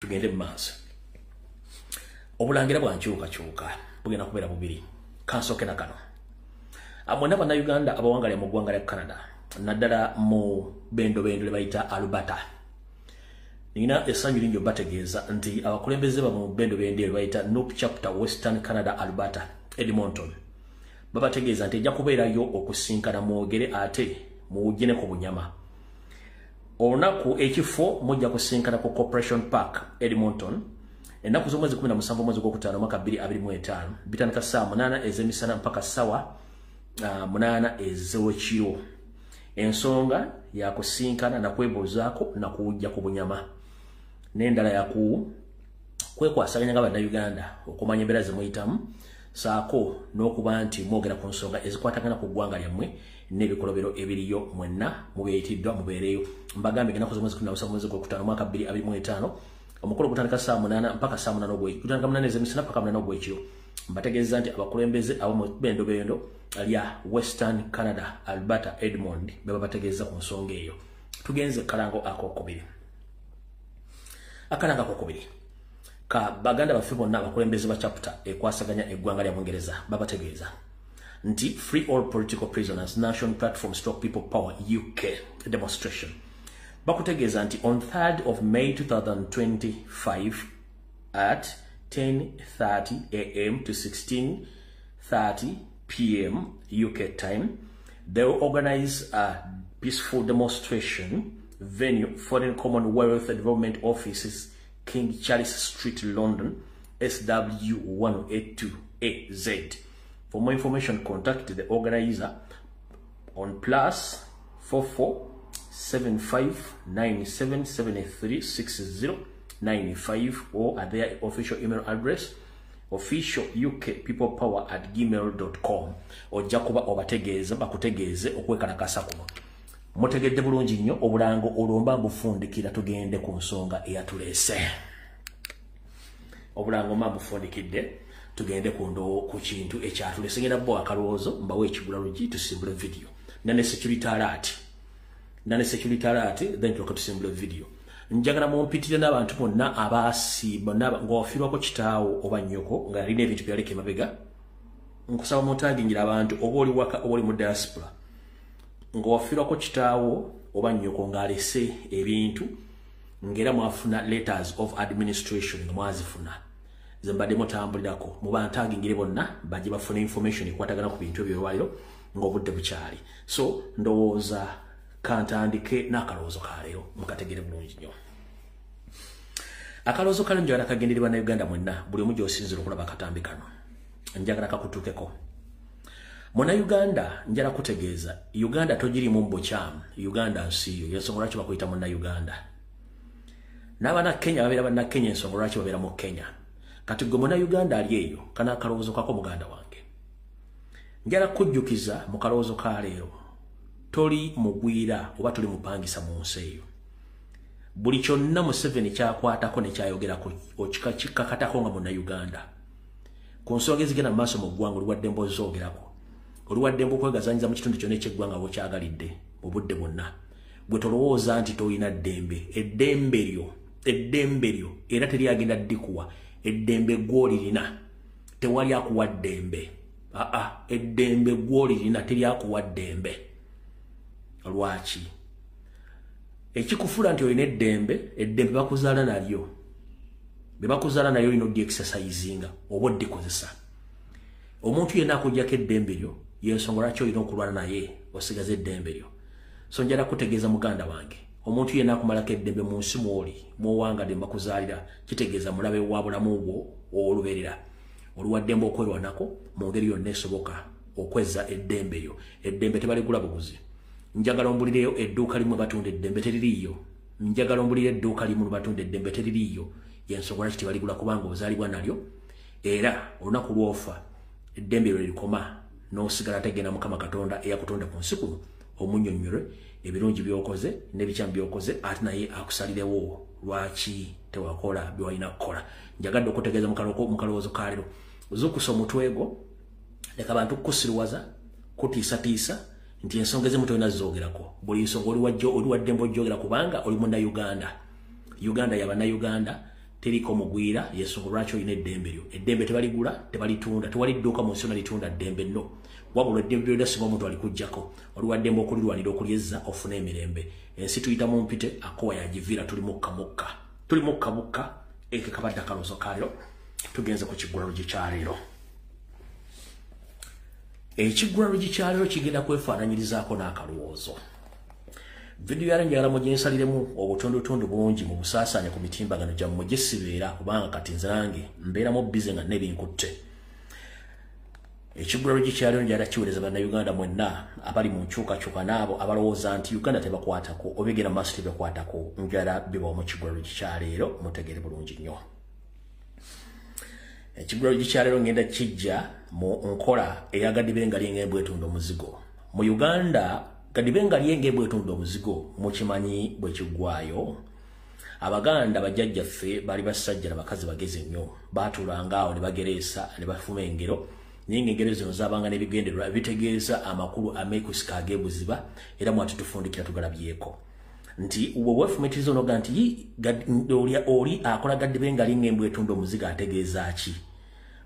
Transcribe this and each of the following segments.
Tugende mu maaso. Obulangira bwankyukakyuka bugenda kubeera bubiri. Kansooke na kano. Mwenna Bannayuganda abawangalira mu ggwanga lya Canada, naddala mu bendobendo lye bayita Alberta, nina essanyu lingi obategeeza nti abakulembeze ba mu bendobendo lye bayita NUP Chapter Western Canada Alberta Edmonton babategeeza nti ejja kubeerayo okusinkana mwogere ate muwugine ku bunyama. Olunaku ekifo mujja kusinkana ku Corporation Park Edmonton ennaku z'omwezi 17 omwezi gwokutaano mwaka 2025, bitandika ssaawa 8 ez'emisana mpaka ssaawa 8 ez'ekiro. Ensonga yakusinkana nakwebuuzaako nakuwujja ku bunyama, n'endala yaku kwekwasaganya nga Bannayuganda okumanya embeera ze muyitamu, saako n'okuba nti mwogera ku nsonga ezikwatagana ku ggwanga lyammwe n'ebikolobero ebiriyo. Mwenna mubeeyitiddwa mubeereyo. Mbagambye ennaku z'omwezi 17 omwezi gwokutaano mwaka 2025, omukolo gutandika ssaawa 8 mpaka ssaawa 8 ogw'ekiro, gutandika 8 ez'emisana mpaka 8 ogw'ekiro. Mbategeeza nti abakulembeze ab'omu bendobendo lya Western Canada Alberta Edmond be babategeeza ku nsonga eyo. Tugenze kalango akokubiri. Akalango akokubiri ka baganda baffe bonna abakulembeze ba chapter ekwasaganya eggwanga lya Bungereza babategeeza nti Free All Political Prisoners National Platform Stroke People Power UK demonstration. Bakutegeeza nti on 3rd of May 2025 at 10:30 am to 16:30 p.m. UK time, they will organize a peaceful demonstration. Venue: Foreign Commonwealth Development Offices, King Charles Street, London, SW182AZ. For more information, contact the organizer on +44 75 97 73 60 95 or at their official email address, officialukpeoplepower@gmail.com. Ojja kuba obategeeza bakutegeeze okwekalakasa kuno. Mutegedde bulungi nnyo obulango olwomba mbufundikira, tugende ku nsonga eyatuleese. Obulango mba mbufundikidde, tugende ku ndo ku kintu ekyatuleese. Ngenda bo akalowoozo mbawe ekigula lugi tusimbule video nane security alert, nane security alert, then tuloka tusimbule video. Njagala mumpitire n'abantu bonna abaasi bonna ng'ofiirwako kitaawo oba nnyoko nga yalina ebintu byaleka emabega. Nkusaba mutagingira abantu, oba oli waka oba oli mu diaspora, ng'ofiirwako kitaawo oba nnyoko ng'alese ebintu, ng'era mwafuna letters of administration nga mwazifuna ze mbadde mutambulirako, mubantagingire bonna bajje bafune information ekwatagana ku bintu ebyo olwaliro ng'obudde bukyali. So ndowooza kantandike n'akalowoozo kaleero mukategere bulungi nnyo. Akalowoozo kale njagala kagendere Bannayuganda mwenna, buli omu gy'osinzira okulaba akatambi kano, njagala kakutuukeko. Munnayuganda, njala kutegeeza Uganda togirimu mu bukyamu. Uganda nsi yo, yensonga lwaki bakuyita Munnayuganda. N'Abannakenya babeera Bannakenya, ensonga lwaki babeera mu Kenya. Kati gwe Munnayuganda ali eyo, kana akalowoozo kako muganda wange, njala kujjukiza mu kalowoozo ka leero, toli mugwira oba toli mupangisa mu nsi eyo. Buli kyonna Museveni kyakwatako ne kyayogerako kikakatako nga Munnayuganda. Ku nsonga ezigenda mu maaso mu ggwanga, oli waddembe ozoogerako, oli waddembe okwegazanyiza mu kitundu kyonna ekyeggwanga bwokyagalidde mu budde bwonna. Gwe tolowooza nti tolina ddembe. Eddembe lyo, eddembe lyo era teryagenda ddikuwa. Eddembe gwolirina, tewali akuwa ddembe. Aa, eddembe gwolirina, teryakuwa ddembe. Lwaki ekikufuula nti olina eddembe? Eddembe bakuzaala nalyo, bwe bakuzaala nalyo olina oddi exercisinga oba oddikozesa. Omuntu yenna akugjako eddembe lyo, yensonga lwaki olina okulwana naye osigaze eddembe lyo. So njala kutegeeza muganda wange, omuntu yenna akumalako eddembe mu nsi mwoli mwowangadde mbakuzaalira, kitegeeza mulabe wa bulamu bwo olubeerera. Oluwaddembe okwerwanako mu ngeri yonna esoboka okwezza eddembe lyo. Eddembe tebaligula buguzi. Njagala ombulireyo edduuka limu batunda eddembe, teririiyo. Njagala ombulire edduuka limu batunda eddembe, teririiyo. Yensonga lwaki tebaligula, kubanga ozaalibwa nalyo, era olunaku lwofa eddembe lyo lirikoma n'osigala tegenda Mukama Katonda eyakutonda ku nsi kuno omunnyonnyole ebirungi by'okoze n'ebikyamu by'okoze, ate naye akusalirewo lwaki tewakola byewalina kukola. Njagadde okutegeeza mu kalowoozo ka leero, ozukusa omutwe gwo, leka bantu kukusirwaza kutiisatiisa nti ensonga ezimu tolina zoogerako. Buli nsonga oli waddembe ojjogera kubanga oli Munnayuganda. Uganda ya Bannayuganda. Teriko mugwira yensonga lwaki olina eddembe lyo. Eddembe tebaligula, tebalitunda, tewali dduuka mu nsi yonna litunda ddembe nno. Wabula eddembe lyonna singa omuntu alikuggyako, waliwo ddembe okulirwanira okulyezza ofune emirembe. Ensi tuyita mu mpite, akowa yagiviira, tuli mukka mukka. Tuli mukka mukka, eke kabadde akaloozo ka leero, tugenze ku kiggulalogi kya leero. Ekiggulalogi kya leero kigenda kwefaananyirizaako n'akalowoozo. Vidiyo yale njagala muginsaliremu obutundutundu bungi mu busaasaanya ku mitimbagano gyammwe gye sibeera, kubanga kati nze nange mbeeramu bize nga nebinkutte. Ekiggulalogi kya leero njagala kiweereza Bannayuganda mwenna abali mu nkyukakyuka n'abo abalowooza nti Uganda tebakwatako oba egenda mu maaso tebakwatako. Njagala bibawo mu kiggulalogi kya leero mutegeere bulungi nnyo. Ekiggulalogi kya leero ngenda kijja mu nkola eya gadibe nga lyeng'embwa etunda omuzigo. Mu Uganda gadibe nga lyeng'embwa etunda omuzigo mukimanyi bwe kiggwayo. Abaganda bajjajjaffe baali basajja na bakazi bagezi nnyo, baatuulanga awo ne bagereesa ne bafuma engero, naye ng'engero zino zaabanga n'ebigendererwa ebitegeeza amakulu ameekusika ag'ebuziba, era mwati tufundikira tugalabyeko nti bwe weefumiitiriza onoga nti oli akola gadibe nga lyeng'embwa etunda omuzigo ategeeza ki?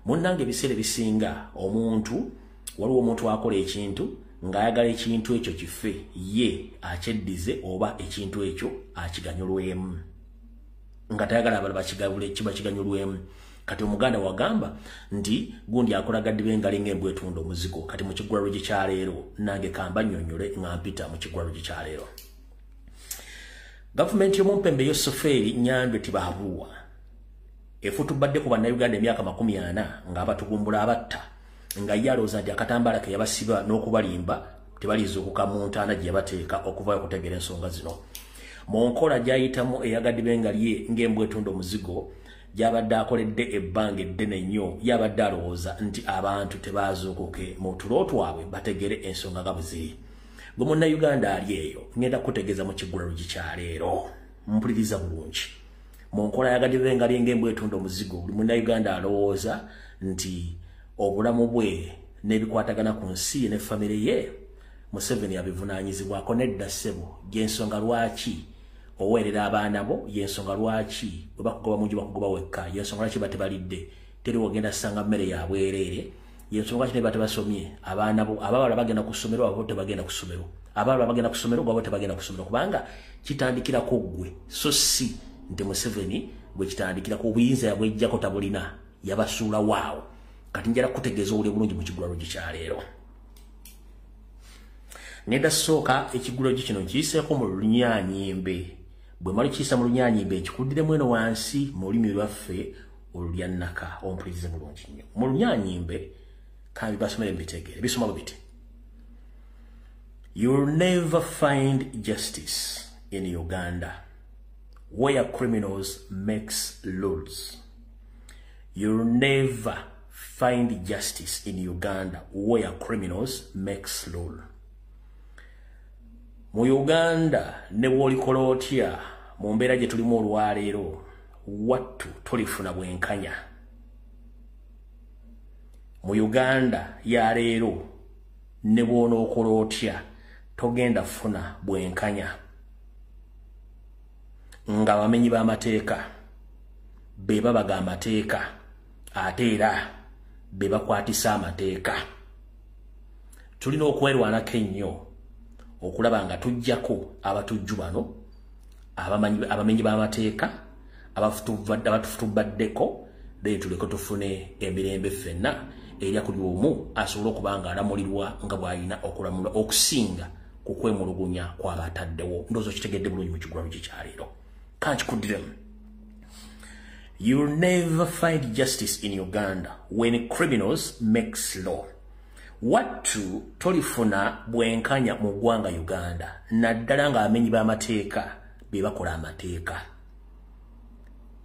Munnange, ebiseera ebisinga omuntu, waliwo omuntu akola ekintu ng'ayagala ekintu ekyo kife ye akyeddize oba ekintu ekyo akiganyulwemu, nga tayagala abalala bakiganyulwemu. Kati Omuganda wagamba nti gundi akola gadibe nga lyeng'embwa etunda omuzigo. Kati mu kiggulalogi kya leero nange kamba nnyonnyole nga mpita mu kiggulalogi kya leero. Gavumenti y'omumpembe Yosofeeri Nyandwe Tibahabuwa efutubadde ku Bannayuganda emyaka 40 ng'abatugumbula abatta, nga ye alowooza nti akatambaala ke yabasiba n'okubalimba tebalizuukuka mu ntaana gye yabateeka okuvayo okutegeera ensonga zino. Mu nkola gy'ayitamu eyagadibe nga lye ng'embwa etunda omuzigo gy'abadde akoledde ebbanga eddene nnyo, yabadde alowooza nti abantu tebaazuukuke mu tulo twabwe bategere ensonga nga bwe ziri. Gwe Munnayuganda ali eyo, ngenda kutegeeza mu kiggulalogi kya leero, mpuliriza bulungi. Mu nkola yagadibe nga lye ng'embwa etunda omuzigo, buli Munnayuganda alowooza nti obulamu bwe n'ebikwatagana ku nsi ye ne famire ye Museveni abivunaanyizibwako. Nedda ssebo, gy'ensonga lwaki oweerera abaana bo, y'ensonga lwaki bwe bakugoba mu nju bakugoba wekka, y'ensonga lwaki batebalidde teri wogenda ssanga mmere ya bwereere, y'ensonga lwaki ne batebasomye abaana bo. Abawala bagenda ku ssomero, abo tebagenda ku ssomero, abawala bagenda ku ssomero, gwabo tebagenda ku ssomero, kubanga kitandikirako ggwe, so si nti Museveni gwe kitandikirako. Obuyinza yabwejjako tabulina, yabasuula waawo. Kati njala kutegeeza owuli bulungi mu kiggulalogi kya leero. Ngenda sooka ekiggulogi kino nkiyiseeko mu Lunyanyimbe. Bwe mala kiyisa mu Lunyanyimbe, nkikuddiremu eno wansi mu lulimi lwaffe olulyannaka, ompulirize bulungi nnyo. Mu Lunyanyimbe kambi basomere mbitegeere, bisoma bwe biti: "You'll never find justice in Uganda where criminals makes laws. You'll never find justice in Uganda where criminals makes law." Mu Uganda ne bw'olikola otya, mu mbeera gye tulimu olwaleero, wattu tolifuna bwenkanya. Mu Uganda ya leero ne bw'onookola otya togenda funa bwenkanya, ng'abamenyi b'amateeka be babaga amateeka ate era be bakwatisa amateeka. Tulina okwerwanako ennyo okulaba nga tujjako abatujju bano, abamenyi b'amateeka abatufutubaddeko, then tuleke tufune emirembe ffenna, erya kuli omu asobole okuba nga alamulirwa nga bw'alina okulamulwa okusinga ku kwemulugunya kw'abataddewo. Ndowooza okitegedde bulungi mu kiggulalogi kyaleero. Kankikuddiremu: "You'll never find justice in Uganda when criminals makes law." Wattu tolifuna bwenkanya mu ggwanga Uganda, naddala ng'abamenyi b'amateeka be bakola amateeka.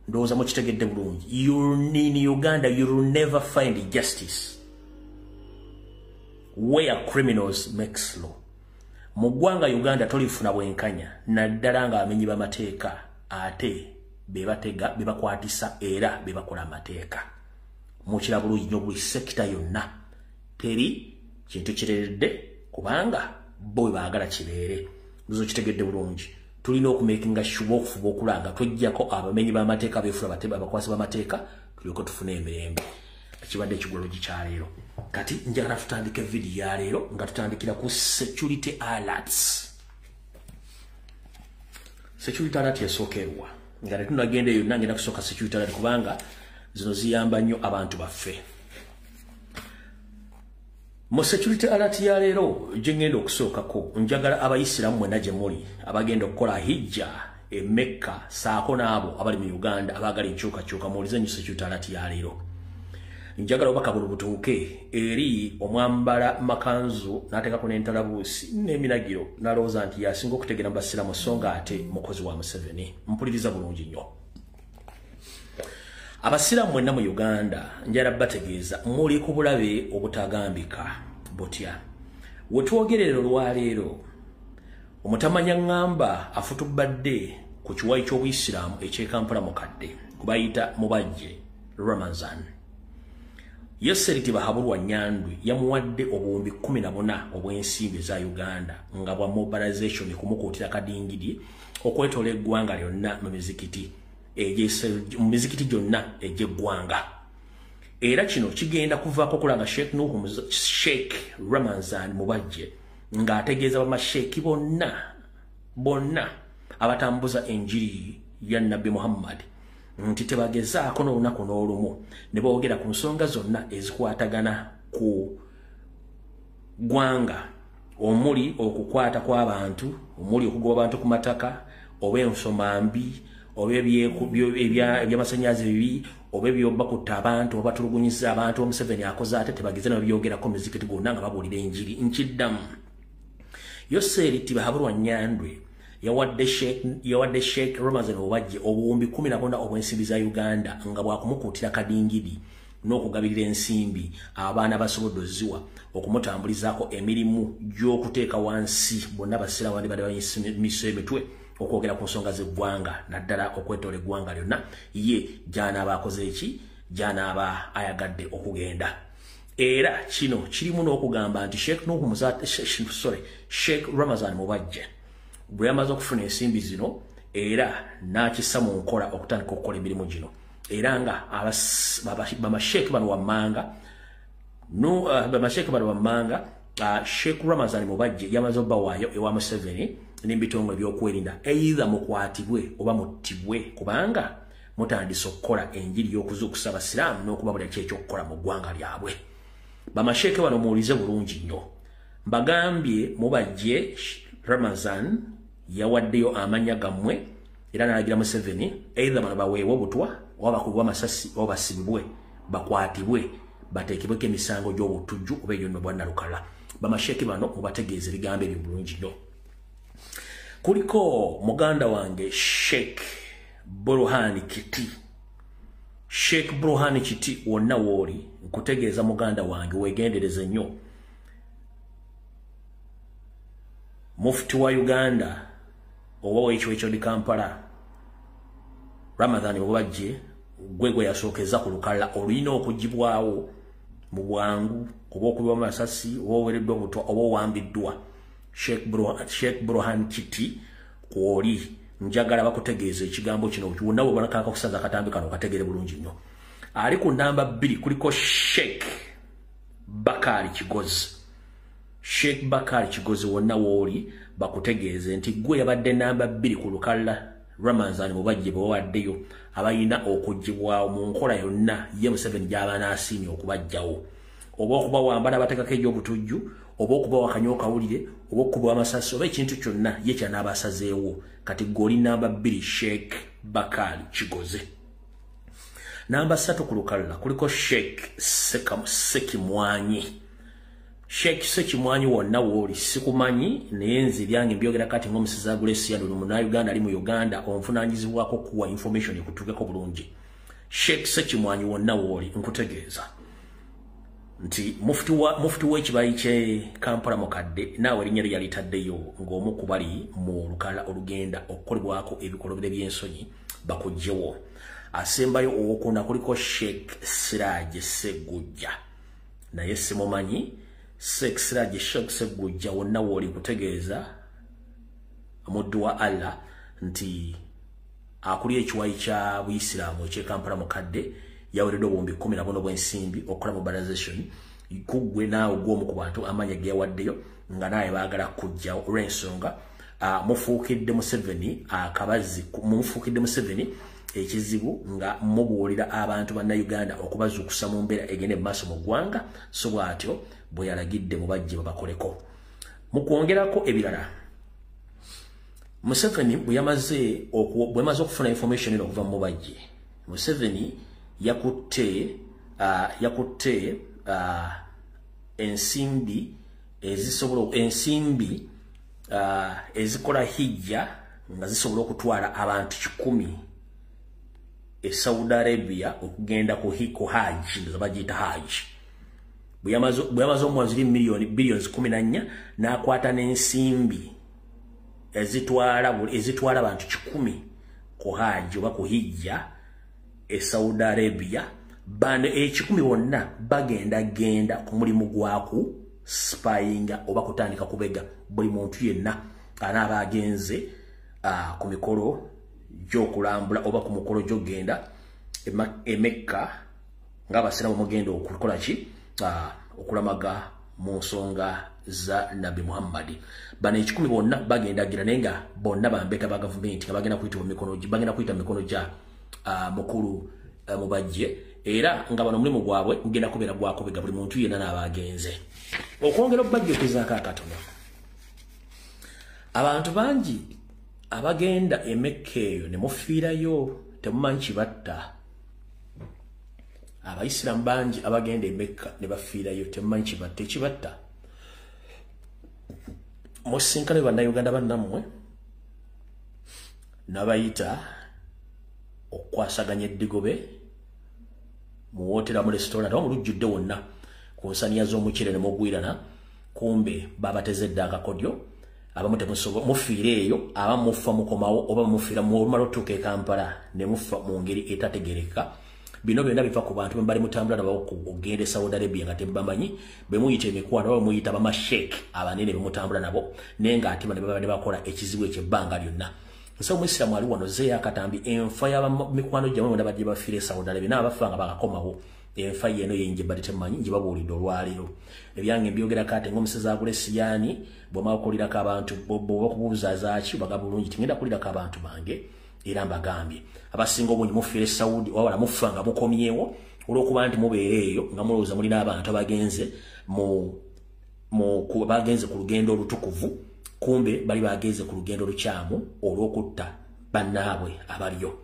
Ndowooza mukitegedde bulungi. In Uganda you'll never find justice where criminals makes law. Mu ggwanga Uganda tolifuna bwenkanya, naddala ng'abamenyi b'amateeka ate be batega, be bakwatisa era be bakola amateeka. Mukira bulungi nnyo, buli sector yonna teri kintu kireredde, kubanga bo bwe baagala kibeere. Ndowooza okitegedde bulungi. Tulina okumakinga sure okufuba okulanga twejjako abamenyi b'amateeka beefula batebe abakwasi b'amateeka, tulyoke tufune emirembe. Ekibadde ekigologi kya leero. Kati njagala tutandike vidiyo ya leero nga tutandikira ku security alerts. Security alert esookerwa nga tetunagenda eyo, ngenda kusooka security alert kubanga zino ziyamba nnyo abantu baffe. Mu security alert ya leero gye ngenda okusookako, njagala abayisiramu mwenna gye muli abagenda okukola hijja e Mecca, saako n'abo abali mu Uganda abaagala enkyukakyuka, muwulize nnyo security alert ya leero. Njagala obubaka buno butuuke eri omwambala makanzu n'ateekako n'entalabuusi n'eminagiro n'alowooza nti yasinga okutegeera mu basiraamu, so nga ate mukozi wa Museveni. Mpuliriza bulungi nnyo. Abasiraamu mwenna mu Uganda, njagala bategeeza muli ku bulabe obutagambika butya. We twogerera olwaleero, omutamanya ŋŋamba afutubadde ku kiwayi ky'obuyisiraamu eky'e Kampala mukadde kubayita Mubajje Ramazan. Yoseri Tibahaburwa Nyandwi yamuwadde obuwumbi 14 obw'ensimbi eza Uganda nga bwa mobilization kumukuutira kadingidi okwetoola eggwanga lyonna mu mizikiti gyonna egy'eggwanga. Era kino kigenda kuvaako okulanga Sheikh Nuhu Sheikh Ramazan Mubajje ng'ategeeza bamasheeki bonna bonna abatambuza enjiri ya Nabbi Muhammad nti tebagezaako n'olunaku n'olumu ne boogera ku nsonga zonna ezikwatagana ku ggwanga, omuli okukwata kw'abantu, omuli okugoba abantu ku mataka, oba ensoma mbi, oba ebyamasannyalaze bibi, oba ebyobakutta abantu, oba batulugunyiza abantu, Museveni akoze ate, tebageze ne babyogerako mizikiti gwonna nga babuulira enjiri. Nkiddamu, Yoseri Tibahaburwa Nyandwi yawadde Sheikh Ramazan Mubajje obuwumbi 14 obw'ensimbi za Uganda nga bwakumukuutira kadingidi n'okugabirira ensimbi abaana basobodde oziwa okumutambulizaako emirimu gy'okuteeka wansi bonna basiraamu bandibadde bayimisa emitwe okwogera ku nsonga z'eggwanga, naddala okwetoola eggwanga lyonna ye gy'anaaba akoze eki, gy'anaaba ayagadde okugenda. Era kino kirimu n'okugamba nti Sheikh Nuhu Muzat, sorry, Sheikh Ramazan Mubajje bwe yamaze okufuna ensimbi zino era n'akissa mu nkola okutandika okukola emirimu gino, era nga bamasheeki bano wammanga no, bamasheeki bano wammanga, Sheikh Ramazan Mubajje yamaze obbawaayo ewa Museveni n'ebitongole ebyokwerinda, either mukwatibwe oba muttibwe, kubanga mutandise okukola enjiri y'okuzuukusa abasiraamu n'okubabulira ki ekyokukola mu ggwanga lyabwe. Bamasheeke bano muwulize bulungi nnyo, mbagambye Mubajje Ramazan yawaddeyo amannya gammwe era n'alagira Museveni either bano baweebwe obutwa oba bakubibwe amasasi oba basibibwe, bakwatibwe, bateekebweko emisango gy'obutujju oba ebyo nno bwannalukala. Bamasheeke bano mubategeeze ebigambo ebyo bulungi nnyo. Kuliko muganda wange Sheikh Burhani Kiti. Sheikh Burhani Kiti, wonna wooli nkutegeeza muganda wange weegendereze nnyo. Mufti wa Uganda oba w'ekiwa di Kampala Ramadhan Mubajje gwe gwe yasookeza ku lukalala olulina okugibwawo mu bwangu, oba okubibwa amasasi, oba oweereddwa obutwa, oba owambiddwa. Sheikh Burhan Kiti kwoli, njagala bakutegeeza ekigambo kino wonna bwe banakaka okusanza akatambi kano okategeere bulungi nnyo. Ali ku namba 2 kuliko Sheikh Bakari Kigozi. Sheikh Bakari Kigozi, wonna wooli bakutegeeze nti gwe yabadde namba 2 ku lukalala Ramazan Mubajje bwe bawaddeyo abalina okugibwawo mu nkola yonna ye Museveni gy'aba n'asiimye okubajjawo, oba okubawamba n'abateekako egy'obutujju, oba okubawa akanywa kawulire, oba okukuba amasasi, oba ekintu kyonna ye kyanaaba asazeewo. Kati gwe oli namba 2, Sheikh Bakari Kigozi. Namba 3 ku lukalala kuliko Sheikh Sekimwanyi. Sheikh Sekimwanyi, wonna wooli sikumanyi, naye nze byange mbyogera kati ng'omusiza Grace Yando munnayuganda ali mu Uganda onfunaanyizibwako kuwa information ekutuukeko bulungi. Sheikh Sekimwanyi, wonna wooli nkutegeeza nti mufti w'ekibayi ky'e Kampala mukadde naawe erinnya lye yalitaddeyo ng'omu ku bali mu lukalala olugenda okukolebwako ebikolobero by'ensonyi bakuggyewo. Asembayo owokuna kuliko Sheikh Siraje Segujja, naye simumanyi. Sheikh Siraje Sheikh Segujja, wonna wooli nkutegeeza muddu wa Allah. nti akulira ekiwayi kya Buyisiraamu eky'e Kampala mukadde yaweredde obuwumbi 14 bw'ensimbi okukola mobilization kuggwe naawe gw'omu ku bantu amanya ge yawaddeyo nga naye baagala kujjawo olw'ensonga mufuukidde Museveni akabazi, mufuukidde Museveni ekizibu nga mubuulira abantu bannayuganda okubazuukusa mu mbeera egenda mu maaso mu ggwanga. So bw'atyo bwe yalagidde mubajje babakoleko. Mu kwongerako ebirala, Museveni bwe yamaze okufuna information eno okuva mu mubajje, Museveni yakutte ensimbi ezisobola ensimbi ezikola hijja nga zisobola okutwala abantu 100 e Saudi Arabia okugenda ku Hajj, nga bagiyita Hajj. Bwe yamaze omuwa ziri miliyoni billions 14 n'akwata n'ensimbi ezitwala abantu 100 ku Hajj oba ku hijja e Saudi Arabia. Bano 100 bonna bagenda genda ku mulimu gwaku spyinga oba kutandika kubega buli muntu yenna anaaba agenze ku mikolo gy'okulambula oba ku mukolo gy'ogenda e Mecca ng'abasiraamu mugenda okukola ki, okulamaga mu nsonga za Nabbi Muhammad. Bano 100 bonna bagenda gira naye nga bonna bambeka ba gavumenti nga bagenda kuyita mu mikono gya mukulu mubajje, era nga bano omulimu gwabwe gugenda kubeera gwakubega buli muntu yenna n'abagenze. Okwongera okubajjukizaako akatono, abantu bangi abagenda e Mecca eyo ne mufiirayo temumanyi kibatta. Abayisiraamu bangi abagenda e Mecca ne bafiirayo temumanyi kibatta. Ekibatta, musinkane bannayuganda bannammwe n'abayita okukwasaganya eddigobe mu wootera, mu restaurant oba mu lujjudde wonna ku nsaniya z'omuceere ne mugwirana, kumbe babateze dda akakodyo. Abamu mufiire eyo, abamu mufa mukomawo, oba mufiira mumala otuuka e Kampala ne mufa mu ngeri etategereka. Bino byonna biva ku bantu bali mutambula nabo okugenda e Saudi Arabia nga tebamanyi, be muyita emikwano oba muyita bamashek abanene be mutambula nabo, naye ng'ate bano baba ne bakola ekizibu ekyo ebbanga lyonna. Nsa omusiraamu ali wano zeeyo akatambi enfa y'abamikwano gyammwe bonna bajje bafiire e Saudi Arabia n'abafa nga bakakomawo. Enfa yeno yenje bali temanyi nje babuulidde olwaleero. Ebyange mbyogerako ate ng'omusezi agula esiyaani, bw'omala okuwulirako abantu bw'oba okubuuza zaaki baga bulungi tingenda kuwulirako abantu bange, era mbagambye abasinga obungi mufiire e Saudi wabala mufa nga mukomyewo olw'okuba nti mubeera eyo nga mulowooza mulina abantu abagenze bagenze ku lugendo olutukuvu, kumbe bali bagenze ku lugendo olukyamu olw'okutta bannaabwe abaliyo.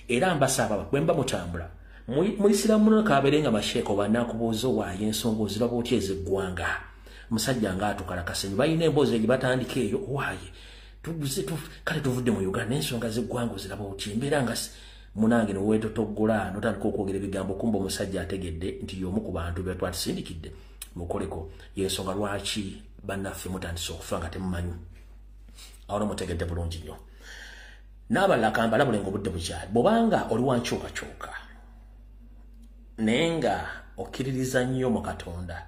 Era mbasaba bwe mba mutambula muyisiraamu muno kabeere nga masheeko bannakubuuza owaayo ensonga oziraba otya ez'eggwanga. Musajja ng'atukalakasa balina emboozi gye batandika eyo, owaaye kale tuvudde mu Uganda n'ensonga z'eggwanga oziraba otya, embeera nga munange neweetotoggola n'otandika okwogera ebigambo, kumbe omusajja ategedde nti y'omu ku bantu be twatusindikidde mukoleko. Y'ensonga lwaki bannaffe mutandise okufa nga temumanyi. Awo nomutegedde bulungi nnyo. N'abalala kambalabule ng'obudde bukyali, bw'obanga oli wa nkyukakyuka naye nga okkiririza nnyo mu Katonda,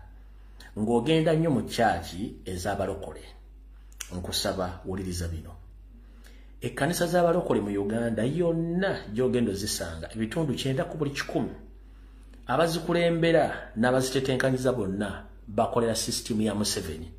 ng'ogenda nnyo mu kyaki ez'abalokole, nkusaba wuliriza bino. Ekkanisa z'abalokole mu Uganda yonna gy'ogenda ozisanga ebitundu 90 ku buli 100 abazikulembera n'abazitetenkanyiza bonna bakolera sisitimu ya Museveni.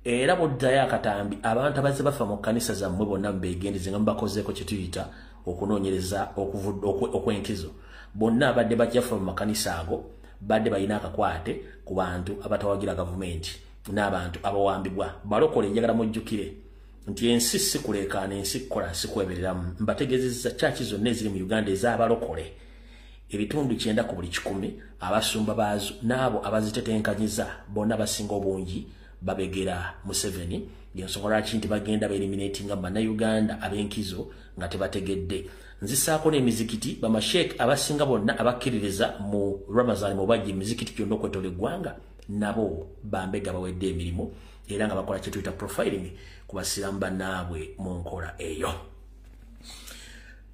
Era bw'oddayo akatambi, abantu abazze bafa mu kkanisa zammwe bonna mubeegendeze nga mubakozeeko kye tuyita okunoonyereza okw'enkizo. Bonna abadde bajjafa mu makanisa ago badde balina akakwate ku bantu abatawagira gavumenti n'abantu abawambibwa. Balokole njagala mujjukire nti ensi si kuleekaana, ensi kukola, si kwebereramu. Mbategeezezza kyaki zonna eziri mu Uganda ez'abalokole ebitundu 90 ku buli 100 abasumba baazo n'abo abazitetenkanyiza bonna basinga obungi babegera Museveni. Y'ensonga lwaki nti bagenda beeliminatinga bannayuganda ab'enkizo nga tebategedde. Nzisaako n'emizikiti, bamasheek abasinga bonna abakkiririza mu Ramazan mubajje emizikiti gyonna okwetoola eggwanga nabo bambega bawedde emirimu era nga bakola kye tuyita profiling ku basiraamu bannaabwe mu nkola eyo.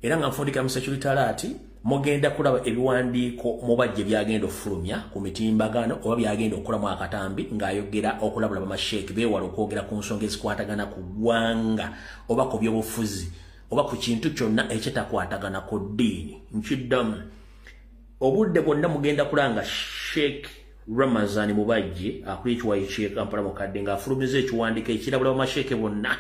Era nga nfundikira mu security alert, mugenda kulaba ebiwandiiko mubajje byagenda okufulumya ku mitimbagano oba byagenda okukolamu akatambi ng'ayogera okulabula bamasheeki beewala okwogera ku nsonga ezikwatagana ku ggwanga oba ku byobufuzi. oba ku kintu kyonna ekitakwatagana ku ddiini. Nkiddamu, obudde bwonna mugenda kulanga Sheikh Ramazani Mubajje akuli ekiwayi ky'e Kampala mukadde ng'afulumiza ekiwandiiko ekirabula bamasheeke bonna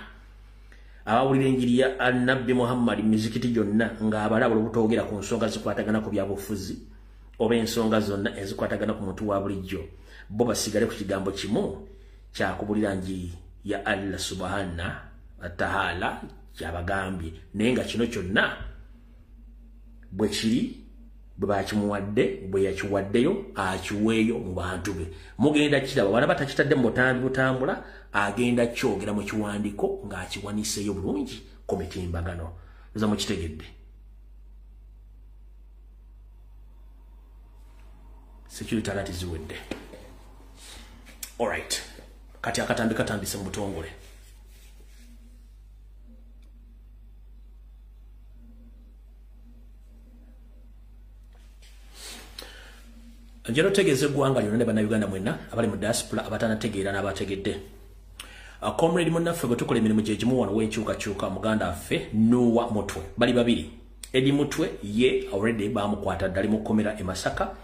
abawulira enjiri ya Nabbi Muhammad mu mizikiti gyonna, ng'abalabula obutoogera ku nsonga zikwatagana ku byabufuzi oba ensonga zonna ezikwatagana ku muntu wa bulijjo. Bo basigale ku kigambo kimu kyakubulira njiri ya Allah subhana wa ta'ala kyabagambye, naye nga kino kyonna bwe kiri, bwe bakimuwadde, bwe yakiwaddeyo akiweeyo mu bantu be. Mugenda kiraba bana batakitadde mu butambi butambula, agenda kyogera mu kiwandiiko ng'akiwaniseeyo bulungi ku mitimbagano. Nza mukitegedde. Security alert ziwedde. Alright, kati akatambi katandise mu butongole. Njero tegeeze eggwanga lyonna ne bannayuganda mwenna abali mu diaspora abatanategeera n'abategedde. Comrade munnaffe gwe tukola emirimu gye gimu wano w'enkyukakyuka, muganda waffe Noah Mutwe, bali babiri. Eddie Mutwe ye already bamukwata ddali mu kkomera e Masaka.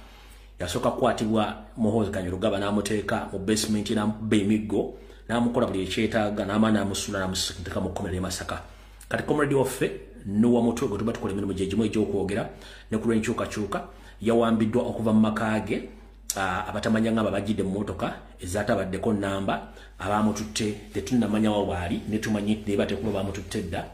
Yasooka kukwatibwa Muhoozi Kainerugaba n'amuteeka mu basement n'amukuba emiggo n'amukola buli ekyetaaga n'amala n'amusuula n'amusindika mu kkomera e Masaka. Kati comrade waffe Noah Mutwe gwe tuba tukola emirimu gye gimu egy'okwogera ne ku lw'enkyukakyuka yawambiddwa okuva mu maka ge. Abatamanya ngamba bajjidde mu mmotoka ezatabaddeko nnamba, abamututte tetunnamanya wa waali, ne tumanyi ne bateekuba bamututte dda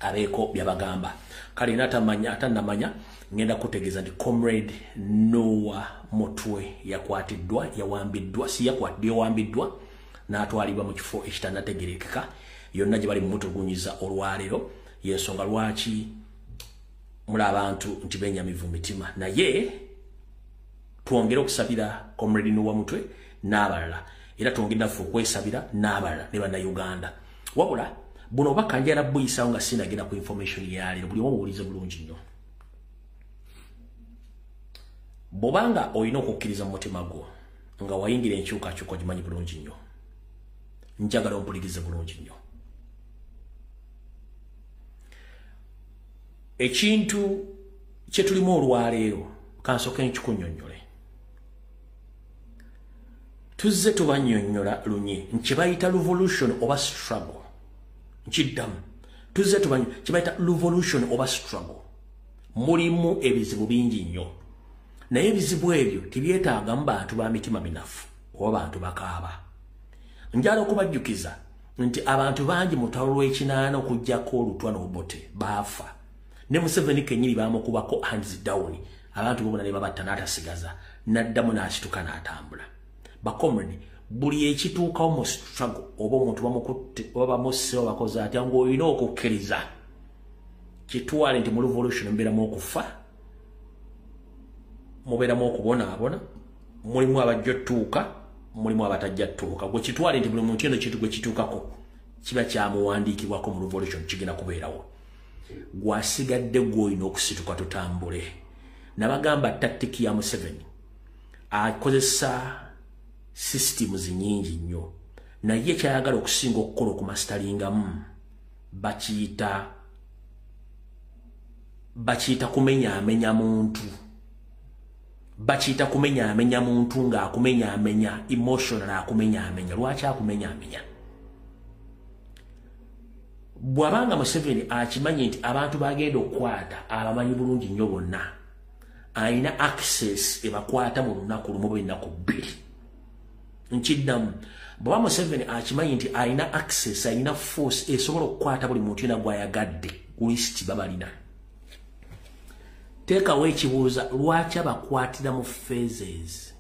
abeeko byabagamba. Kale n'atamanya atannamanya, ngenda kutegeeza nti comrade Noah Mutwe yakwatiddwa, yawambiddwa, si yakwatiddwa, yawambiddwa n'atwalibwa mu kifo ekitanategerekeka yonna gye bali mumutugunyiza olwaleero. Yensonga lwaki muli abantu nti benyamivu mitima, naye twongere okusabira comrade Noah Mutwe n'abalala, era twongere naffe okwesabira n'abalala ne bannayuganda. Wabula buno obubaka njagala buyisaawo nga sinagenda ku information ya leero, buli omu obuwulize bulungi nnyo. Bw'obanga olina okukkiriza mu mutima gwo nga wayingira enkyukakyuka ogimanyi bulungi nnyo, njagala ompulirize bulungi nnyo. Ekintu kye tulimu olwaleero kansooke nkikunnyonnyole. Tuzze tubannyonnyola lunye nti bayita revolution oba struggle. Nkiddamu, tuzze tubannyonnyola bayita revolution oba struggle. Mulimu ebizibu bingi nnyo, naye ebizibu ebyo tebyetaagamu bantu ba mitima minafu oba bantu bakaaba. Njala okubajjukiza nti abantu bangi mu lutalo lw'ekinaana okuggyako olutwa n'obote baafa. Ne Museveni kennyini baamukubako hands down, abantu bonna ne babatta n'atasigaza, n'addamu n'asituka n'atambula. Bakomrade, buli ekituukawo mu struggle oba omuntu bamukutte oba bamusse oba bakoze atya, ng'olina okukkiriza kitwale nti mu revolution mubeeramu okufa, mubeeramu okubonaabona, mulimu abajja ottuuka, mulimu abatajja ttuuka. Gwe kitwale nti buli muntu eno kintu gwe kituukako kiba kyamuwandiikibwako mu revolution, kigenda kubeerawo. Gwasigadde gw'olina okusituka tutambule. Nabagamba tactic ya Museveni akozesa systems nnyingi nnyo, naye kyayagala okusinga okukola okumasitalingamu bakiyita kumenyaamenya muntu. Bakiyita kumenyaamenya muntu ng'akumenyaamenya emotional, akumenyaamenya. Lwaki akumenyaamenya? Bw'abanga Museveni akimanyi nti abantu bagenda okukwata abamanyi bulungi nnyo bonna, alina access ebakwata mu lunaku lumu oba ennaku bbiri. Nkiddamu, bw'aba Museveni akimanyi nti alina access, alina force esobola okukwata buli muntu yenna gw'ayagadde ku lisiti babalina. Teekawo ekibuuza, lwaki abakwatira mu phases?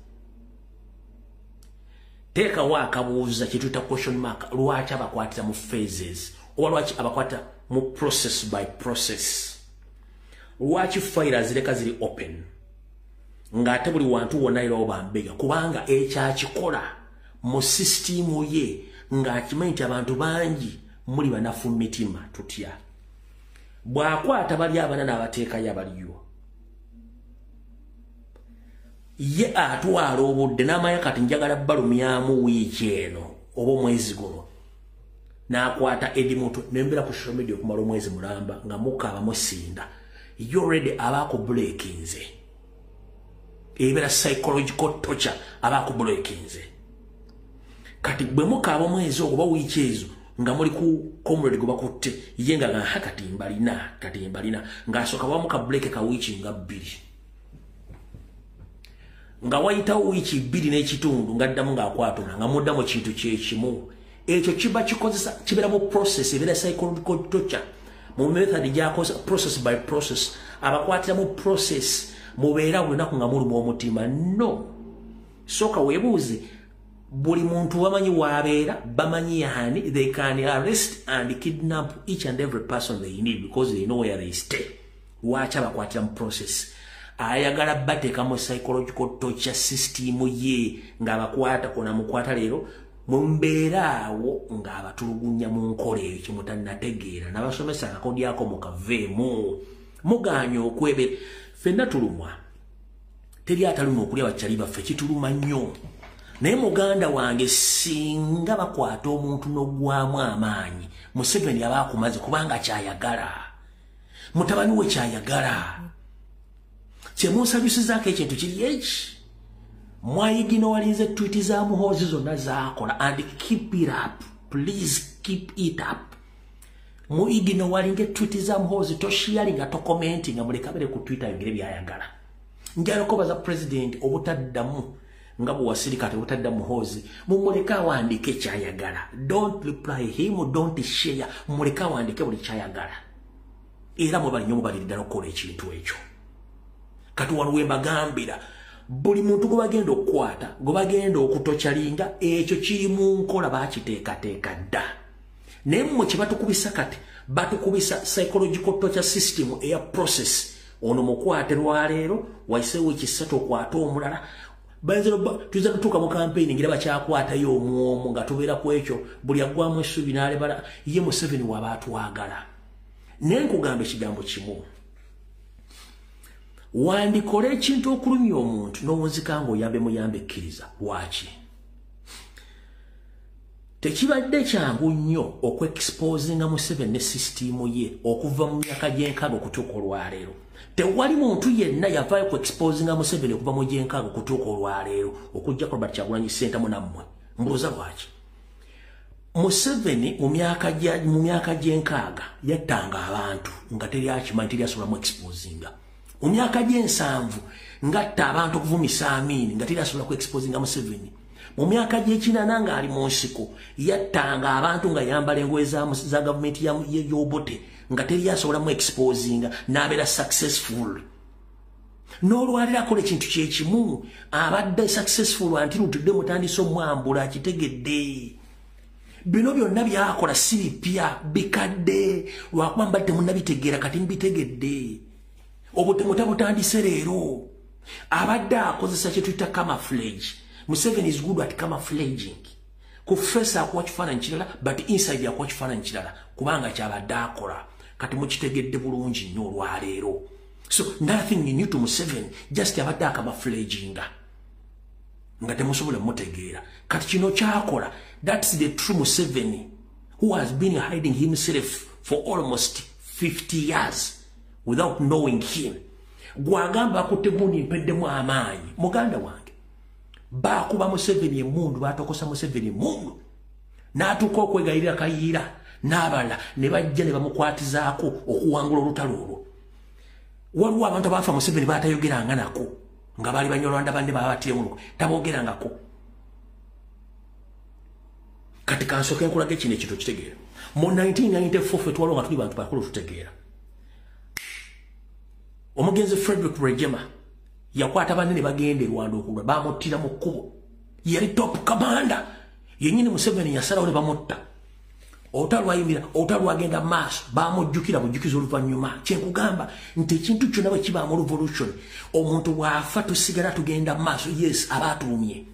Teekawo akabuuza kye tuyita question mark, lwaki abakwatira mu phases oba lwaki abakwata mu process by process? Lwaki fayiro azireka ziri open ng'ate buli wantu wonna era obambega? Kubanga ekyakikola mu sisitimu ye ng'akimanyi nti abantu bangi muli banafu mu mitima, tutya. Bw'akwata bali abana n'abateekayo abaliyo, ye atwala obudde n'amanya kati njagala balumyamu wiiki eno oba omwezi guno, N'akwata Eddie Mutwe, nembeera ku social media okumala omwezi mulamba nga mukaaba musinda. You already abaako breakinze. Ebeera psychological torture, abaako breakinze. Kati bwe mukaaba omwezi ogwo oba wiiki ezo nga muli ku comrade gwe bakutte, ye nga nga kati mbalina, kati mbalina, ng'asooka wamu ka break ka wiiki nga 2. Nga wayitawo wiiki 2 n'ekitundu ng'addamu ng'akwatula, nga muddamu kintu kyekimu. Ekyo kiba kikozesa, kibeera mu process, ebeera psychological torture. Mu method gy'akozesa process by process, abakwatira mu process, mubeera buli lunaku nga muluma omutima. No. Sooka weebuuze, buli muntu bamanyi w'abeera, bamanyi yani, they can arrest and kidnap each and every person they need because they know where they stay. Lwaki abakwatira mu process? Ayagala bateeka mu psychological torture system ye ng'abakwata, onamukwata leero, mu mbeera awo ng'abatulugunya mu nkola eyo kyemutannategeera. N'abasomesa akakodyako mukaveemu, mugaanye okwebera. Ffenna tulumwa, teri atalumwa okulya bakyali baffe, kituluma nnyo. Naye muganda wange, singa bakwata omuntu n'oggwamu amaanyi, Museveni aba akumaze, kubanga kyayagala, mutabani we kyayagala. Kyemunsanyusizaako ekintu kiri eki, mwayiginowalize tweet za Muhoozi zonna zaakola, and keep it up, please keep it up. Muiginowalinge tweet za Muhoozi, tosharinga, tocommentinga, mulekabere ku Twitter ayogere byayagala. Njagala okubaza president obutaddamu nga bwewasirika ate obutadda Muhoozi, mumuleke awandiike kyayagala. Don't reply him, don't share, mumuleke awandiike buli kyayagala. Era mwebali nnyo, mubaliri ddala okukola ekintu ekyo. Kati wano we mbagambira, buli muntu gwe bagenda okukwata, gwe bagenda okutorturinga, ekyo kiri mu nkola, bakiteekateeka dda. Naye mmwe kye batukubisa kati, batukubisa psychological torture system eya process. Ono mukwate lwaleero, wayiseewo wiiki 3 okwate omulala. Tuyinza tutuuka mu campaign ngira bakyakwatayo omwomu, nga tubeera ku ekyo, buli aggwamu essuubi n'alebala. Ye Museveni waba atwagala. Naye nkugamba ekigambo kimu, wandikola ekintu okulumya omuntu n'owunzika ng'oyambe muyambe, ekkiriza. Lwaki tekibadde kyangu nnyo okwexposinga Museveni ne sisitiimu ye okuva mu myaka gy'enkaaga okutuuka olwaleero? Tewali muntu yenna yavaayo ku exposinga Museveni okuva mu gy'enkaaga okutuuka olwaleero okuggyako Robert Kyagulanyi Ssentamu nammwe. Mbuuza lwaki? Museveni mu myaka gy'enkaaga yattanga abantu nga teri akimanyi, teri asobola mu exposinga. Mu myaka gy'ensanvu ngatta abantu okuvumisa Amini nga teri asobola ku exposinga Museveni. Mu myaka gy'ekinana ng'ali mu nsiko yattanga abantu nga yambala engoye za gavumenti y'Obote nga teri asobola mu exposinga, n'abeera successful. N'olwaliro akola ekintu kyekimu, abadde successful until tudde mutandise omwambula akitegedde. Bino byonna byakola si bipya, bikadde, lwakuba mbadde temunnabitegeera, kati mbitegedde. Obutemu tabutandise leero, abadde akozesa kye tuyita camouflage. Museveni is good at camouflaging. Ku face akuwa kifaananyi kirala, but inside akuwa kifaananyi kirala, kubanga kyabadde akola. Kati mukitegedde bulungi nnyo olwaleero. So nothing new to Museveni, just abadde acamouflaginga nga temusobola mutegeera. Kati kino kyakola, that's the true Museveni who has been hiding himself for almost 50 years without knowing him. Gwagamba akutte gundi, mpeddemu amaanyi. Muganda wange, bakuba Museveni emundu, batokosa Museveni emundu n'atuuka okwegayirira Kayiira n'abalala ne bajja ne bamukwatizaako okuwangula olutalo olwo. Waliwo abantu abafa Museveni batayogeranga nako nga baali Banyarwanda banne babatiremu, tabogerangako. Kati kansooke nkulaga kino ekintu kitegeera. Mu 1994 ffe twaliwo nga tuli bantu bakulu tutegeera. Omugenzi Frederick Rwigema yakwata banne ne bagenda e Rwanda okulwa, bamuttira mu kkubo. Yali top commander yennyini. Museveni yasalawo ne bamutta. Olutalo lwayimira, olutalo lwagenda maaso, bamujjukira bujjukiza oluvannyuma. Kyenkugamba nti ekintu kyonna bwe kibaamu revolution, omuntu bw'afa tusigala tugenda maaso. Yes, aba atuumye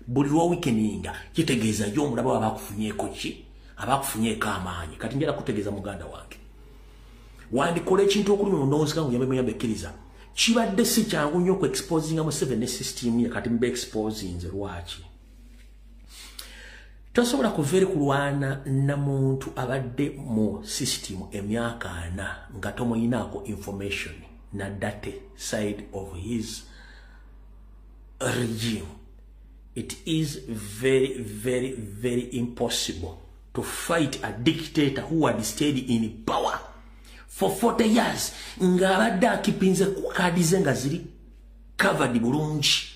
buli lwa weakeninga, kitegeeza yo omulaba aba akufunyeeko ki, aba akufunyeeko amaanyi. Kati njala kutegeeza muganda wange, wandikola ekintu okulumya ondowooza nga oyambe muyambe, ekkiriza. Kibadde si kyangu nnyo okuexposinga Museveni ne system ye, kati mbe exposinze. Lwaki? Tosobola kuva eri kulwana na muntu abadde mu system emyaka 40 nga tomuyinaako information na data side of his regime. It is very, very, very impossible to fight a dictator who had stayed in power for 40 years ng'abadde akipinze kadi ze nga ziri covered bulungi,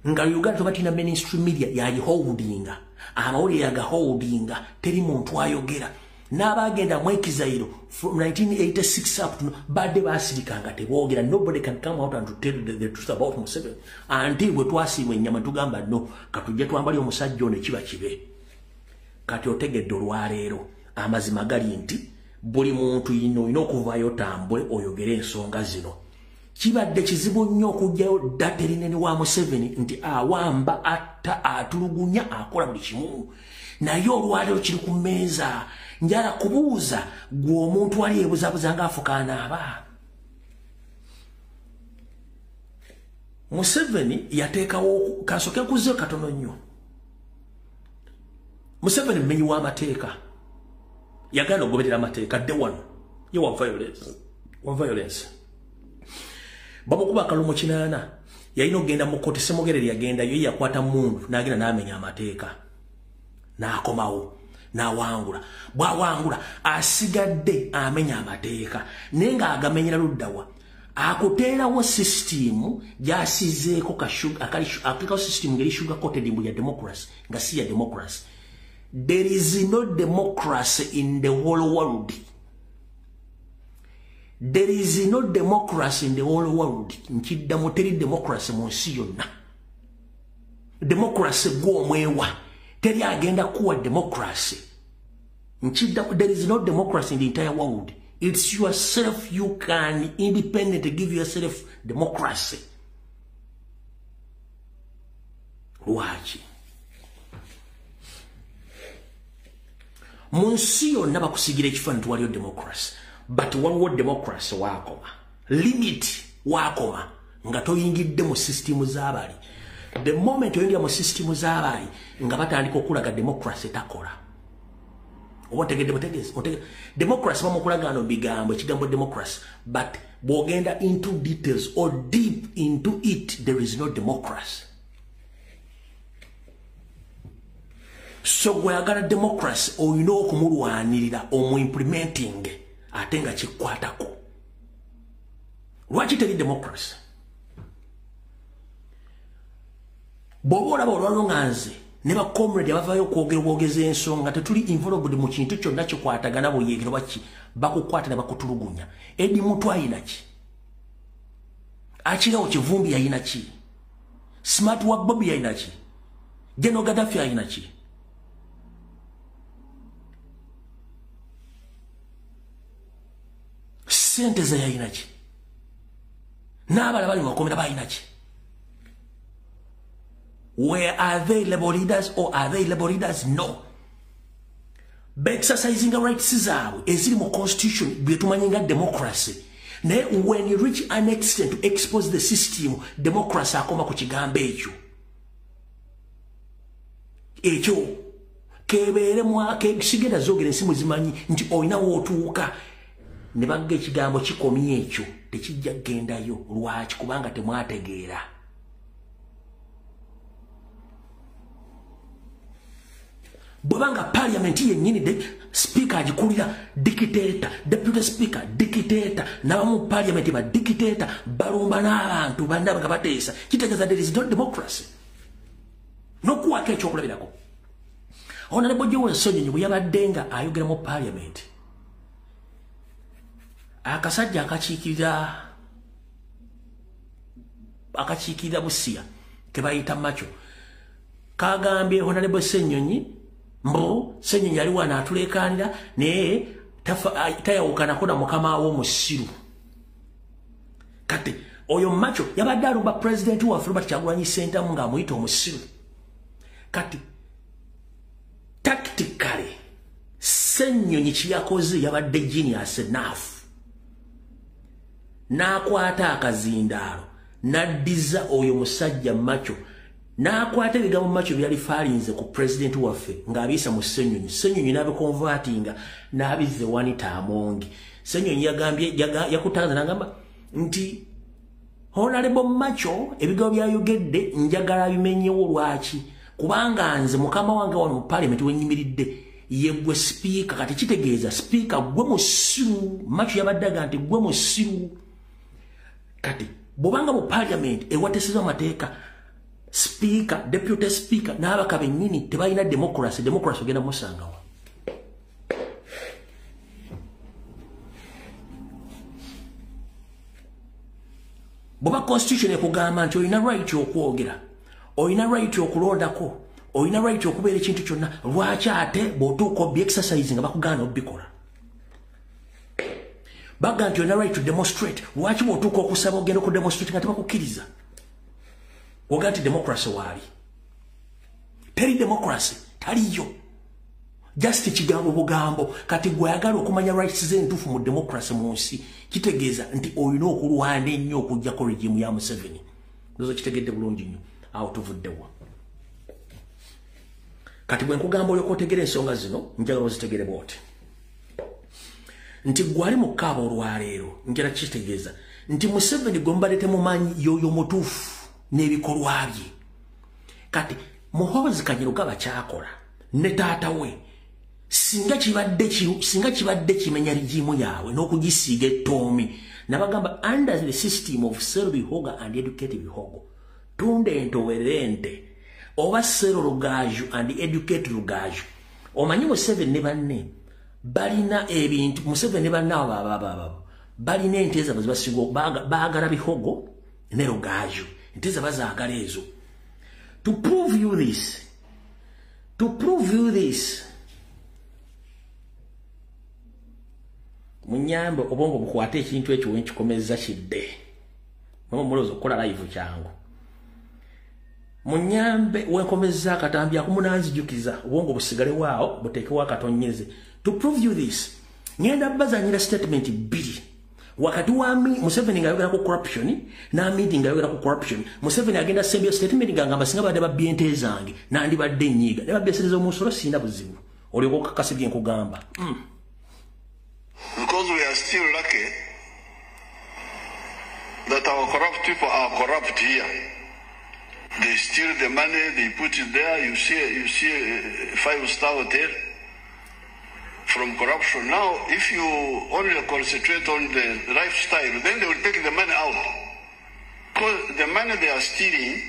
nga Uganda tobatina mainstream media yagiholdinga, amawulire yagaholdinga, teri muntu ayogera. N'abagenda mu exile from 1986 up to badde basirikanga teboogera. Nobody can come out and to tell the truth about Museveni until bwe twasiibwa ennyama tugamba no, katujje twambali omusajja ono kiba kibe. Kati otegedde olwaleero amazima gali nti buli muntu yino olina okuvaayo otambule oyogere ensonga zino. Kibadde kizibu nnyo okuggyayo data erinene wa Museveni nti awamba, atta, atulugunya, akola buli kimu, naye olwaleero kiri ku mmeeza. Njala kubuuza gwe omuntu ali ebuzabuza ng'afukaanaaba. Museveni yateekawo, kansooke nkuzeeyo katono nnyo. Museveni mumenyi w'amateeka, yagaana okugoberera amateeka. Day one ye wa violence. Bamukuba akalulu mu 80, yalina okugenda mu kkooti. Ssemogerere yagendayo, ye yakwata mundu n'agenda n'amenya amateeka n'akomawo n'awangula. Bw'awangula asigadde amenya amateeka, naye ng'agamenyera luddawa? Akuteerawo sisitimu gy'asizeeko, ateekawo sisitimu ngeri sugar coated mbu ya democracy, nga si ya democracy. There is no democracy in the whole world. There is no democracy in the whole world. Nkiddamu, teri democracy mu nsi yonna. Democracy gw'omwewa, teri agenda kuwa democracy. Nkiddamu, there is no democracy in the entire world. It's yourself, you can independently give yourself democracy. Lwaki mu nsi yonna bakusigira ekifaananyi nti waliyo democracy, but waliwo democracy waakoma limit, waakoma nga toyingidde mu sisitimu z'abali. The moment oyingira mu sisitimu z'abali nga batandika okulaga democracy takola. Oba otegedde butegeezi? Democracy bamukulagaano bigambo, ekigambo democracy, but bw'ogenda into details or deep into it, there is no democracy. So gweyagala democracy olina okumulwanirira omuimplementing ate nga kikwatako. Lwaki teri democracy? Bw'oba olaba olwalwo nga nze ne bacomrade abavaayo okwogera obwogeza ensonga tetuli involved mu kintu kyonna kikwatagana buyeekero, baki bakukwata ne bakutulugunya. Eddie Mutwe ayina ki? Akirawo Kivumbi yayina ki? Smart wa Bobi yayina ki? General Gaddafi ayina ki? Sente ze yayina ki? N'abalala bali mu makomera bayina ki? Where are they labor leaders or are they labor leaders? No. Exercising rights zaabwe eziri mu constitution bye tumanyi nga democracy. Naye when you reach an extent to expose the system, democracy akoma ku kigambo ekyo. Ekyo kebeere mwake sigenda zogera ensi muzimanyi nti olina w'otuuka ne bagga ekigambo kikomye ekyo tekijja kugendayo. Lwaki? Kubanga temwategeera. Bwebanga parliament yennyini speaker agikulira dictator, deputy speaker dictator, n'abamu parliament ba dictator, balumba n'abantu bannaabwe nga bateesa, kitegeeza there is no democracy. N'okuwaako ekyokulabirako, Honorable Joel Ssenyonyi bwe yabadde nga ayogera mu parliament, akasajja akakiikirira Busia kebayita Macho kagambye Honorable Ssenyonyi mbu Ssenyonyi ali wano atuleekaanira naye tayawukanako na mukama we omusiru. Kati oyo Macho yabadde alumba pulezidenti waffe Robert Kyagulanyi Ssentamu ng'amuyita omusiru. Kati tactically Ssenyonyi kyeyakoze yabadde genius enough, n'akwata akazindaalo n'addiza oyo musajja Macho N'akwata ebigambo Macho byali faalinze ku president waffe ng'abiyisa mu Ssenyonyi. Ssenyonyi n'abikonvatinga n'abizza Anita Among. Ssenyonyi yagambye yakutangaza n'agamba nti Honorable Macho ebigambo byayogedde njagala bimenyewo. Lwaki? Kubanga nze mukama wange wano mu parliament wenyimiridde ye gwe speaker. Kati kitegeeza speaker gwe musiru. Macho yabaddaga nti gwe musiru. Kati bw'obanga mu parliament ewatesezwa amateeka, speaker, deputy speaker n'abaka bennyini tebalina democracy, democracy ogenda musangawa? Bw'oba constitution ekugamba nti olina right okwogera, olina right okulondako, olina right okubeera ekintu kyonna, lwaki ate bw'otuuka obbi exercise nga bakugaana obikola? Baga nti olina right to demonstrate, lwaki bw'otuuka okusaba ogenda okudemonstrate nga tebakukkiriza? Oga nti democracy waali teri, democracy taliyo, just kigambo bugambo. Kati gweyagala okumanya rights z'entuufu mu democracy mu nsi, kitegeeza nti olina okulwana ennyo okuggyako regime ya Museveni. Ndozo kitegedde bulungi nnyo. Awo tuvuddewa? Kati bwe nkugamba olyoka otegere ensonga zino, njagala ozitegere bw'oti nti gwali mu kaaba olwaleero, njala kitegeeza nti Museveni gwe mubadde temumanyi yoyo mutuufu n'ebikolwa bye. Kati Muhoozi Kainerugaba kyakola ne taata we, singa kibadde kimenya regime yaabwe n'okugisiiga ettoomi, nabagamba under the system of sell bihogo and educate bihogo, tunda ente owerere ente, oba sell Rugaju and educate Rugaju. Omanyi Museveni ne banne balina ebintu, Museveni ne banne abo ababo balina ente zaabwe zebasiga, baagala bihogo ne Rugaju, ente zabazaagala ezo. To prove you this, munyambe obwongo bukwate ekintu ekyo wenkikomeza kidde. Mwe mulowooza okukola live kyangu. Munyambe wenkomeza akatambi akumunanzijukiza, obwongo busigalewaawo buteekewo akatonyeze. To prove you this, ngenda bazanyira statement bbiri wakati wa Museveni ng'ayogera ku corruption n'Amidi ng'ayogera ku corruption. Museveni agenda sembya statement ng'agamba singa badde babbye ente zange nandibadde ennyiiga, ne babbye sente z'omusolo sirina buzibu. Olyoka okakasa bye nkugamba. Because we are still lucky that our corrupt people are corrupt here. They steal the money, they put it there. You see a five-star hotel from corruption. Now, if you only concentrate on the lifestyle, then they will take the money out. Because the money they are stealing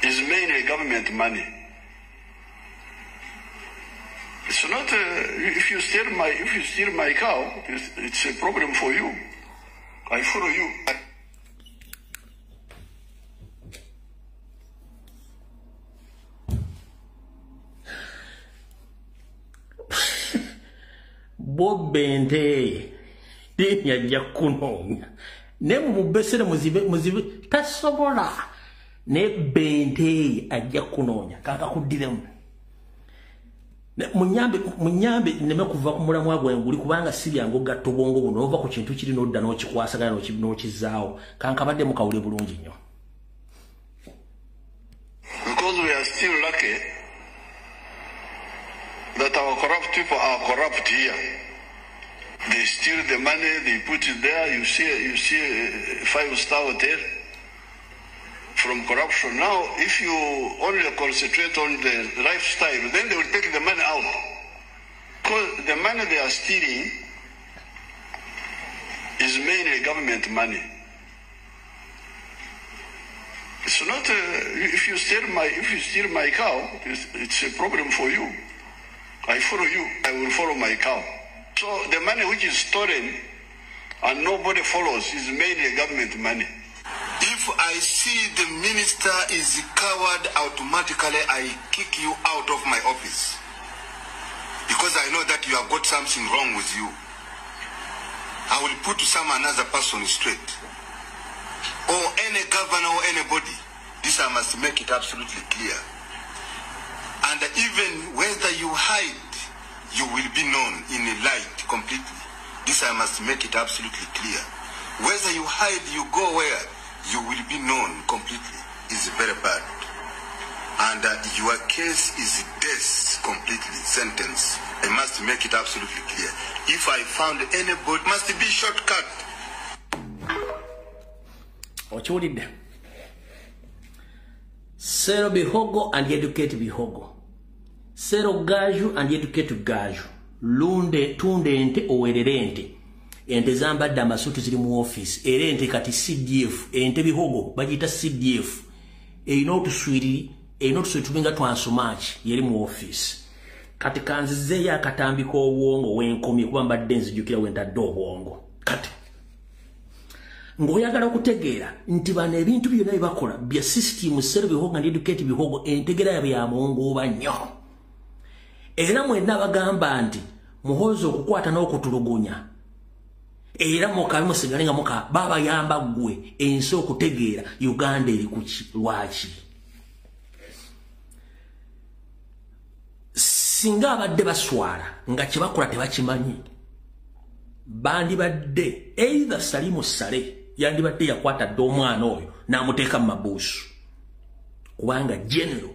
is mainly government money. It's not if you steal my cow, it's a problem for you. I follow you. Bw'obba ente diini ajja kukunoonya, naye mumubesere muzibe muzibe tasobola, naye bba ente ajja kukunoonya. Kankakuddiremu, munyambe munyambe nneme kuva ku mulamwa gwe nguli, kubanga si byangu ogatta obwongo buno ova ku kintu kiri n'odda n'okikwasaganya n'okizaawo. Kankabadde mukawule bulungi nnyo. Because we are still lucky that our corrupt people are corrupt here. They steal the money, they put it there. You see a five-star hotel from corruption. Now, if you only concentrate on the lifestyle, then they will take the money out. Because the money they are stealing is mainly government money. It's not if you steal my cow, it's a problem for you. I follow you. I will follow my cow. So the money which is stolen and nobody follows is mainly government money. If I see the minister is a coward, automatically I kick you out of my office. Because I know that you have got something wrong with you. I will put some another person straight. Or any governor or anybody. This I must make it absolutely clear. And even whether you hide, you will be known in the light completely. This I must make it absolutely clear. Whether you hide, you go where, you will be known completely. is very bad. And your case is death completely, sentence. I must make it absolutely clear. If I found anybody, must be shortcut. Okiwulidde. Sell bihogo and educate bihogo. Sell gaju and educate gaju. Lunde tunde ente owerere ente. Ente zambadde amasuuti ziri mu office. Era ente kati CDF, ente bihogo bagiyita CDF. Erina otuswiriri, erina otuswiriri tulinga twansomaaki yeri mu office. Kati kanzizeeyo akatambi k'obwongo wenkomye kuba mbadde nzijukira we ntadde obwongo. Kati ng'oyagala okutegeera nti bano ebintu byonna bye bakola bya system sell bihogo and educate bihogo, entegera yabwe ya mwongo nnyo. Era mwenna bagamba nti Muhoozi okukwata n'okutulugunya, era mukabe musigale nga muka babayamba ggwe ensi okutegeera Uganda eri ku ki, lwaki. Singa abadde baswala nga kye bakola tebakimanyi, bandibadde either Salimu Saleh yandibadde yakwata dda omwana oyo n'amuteeka mu mabuusu, kubanga general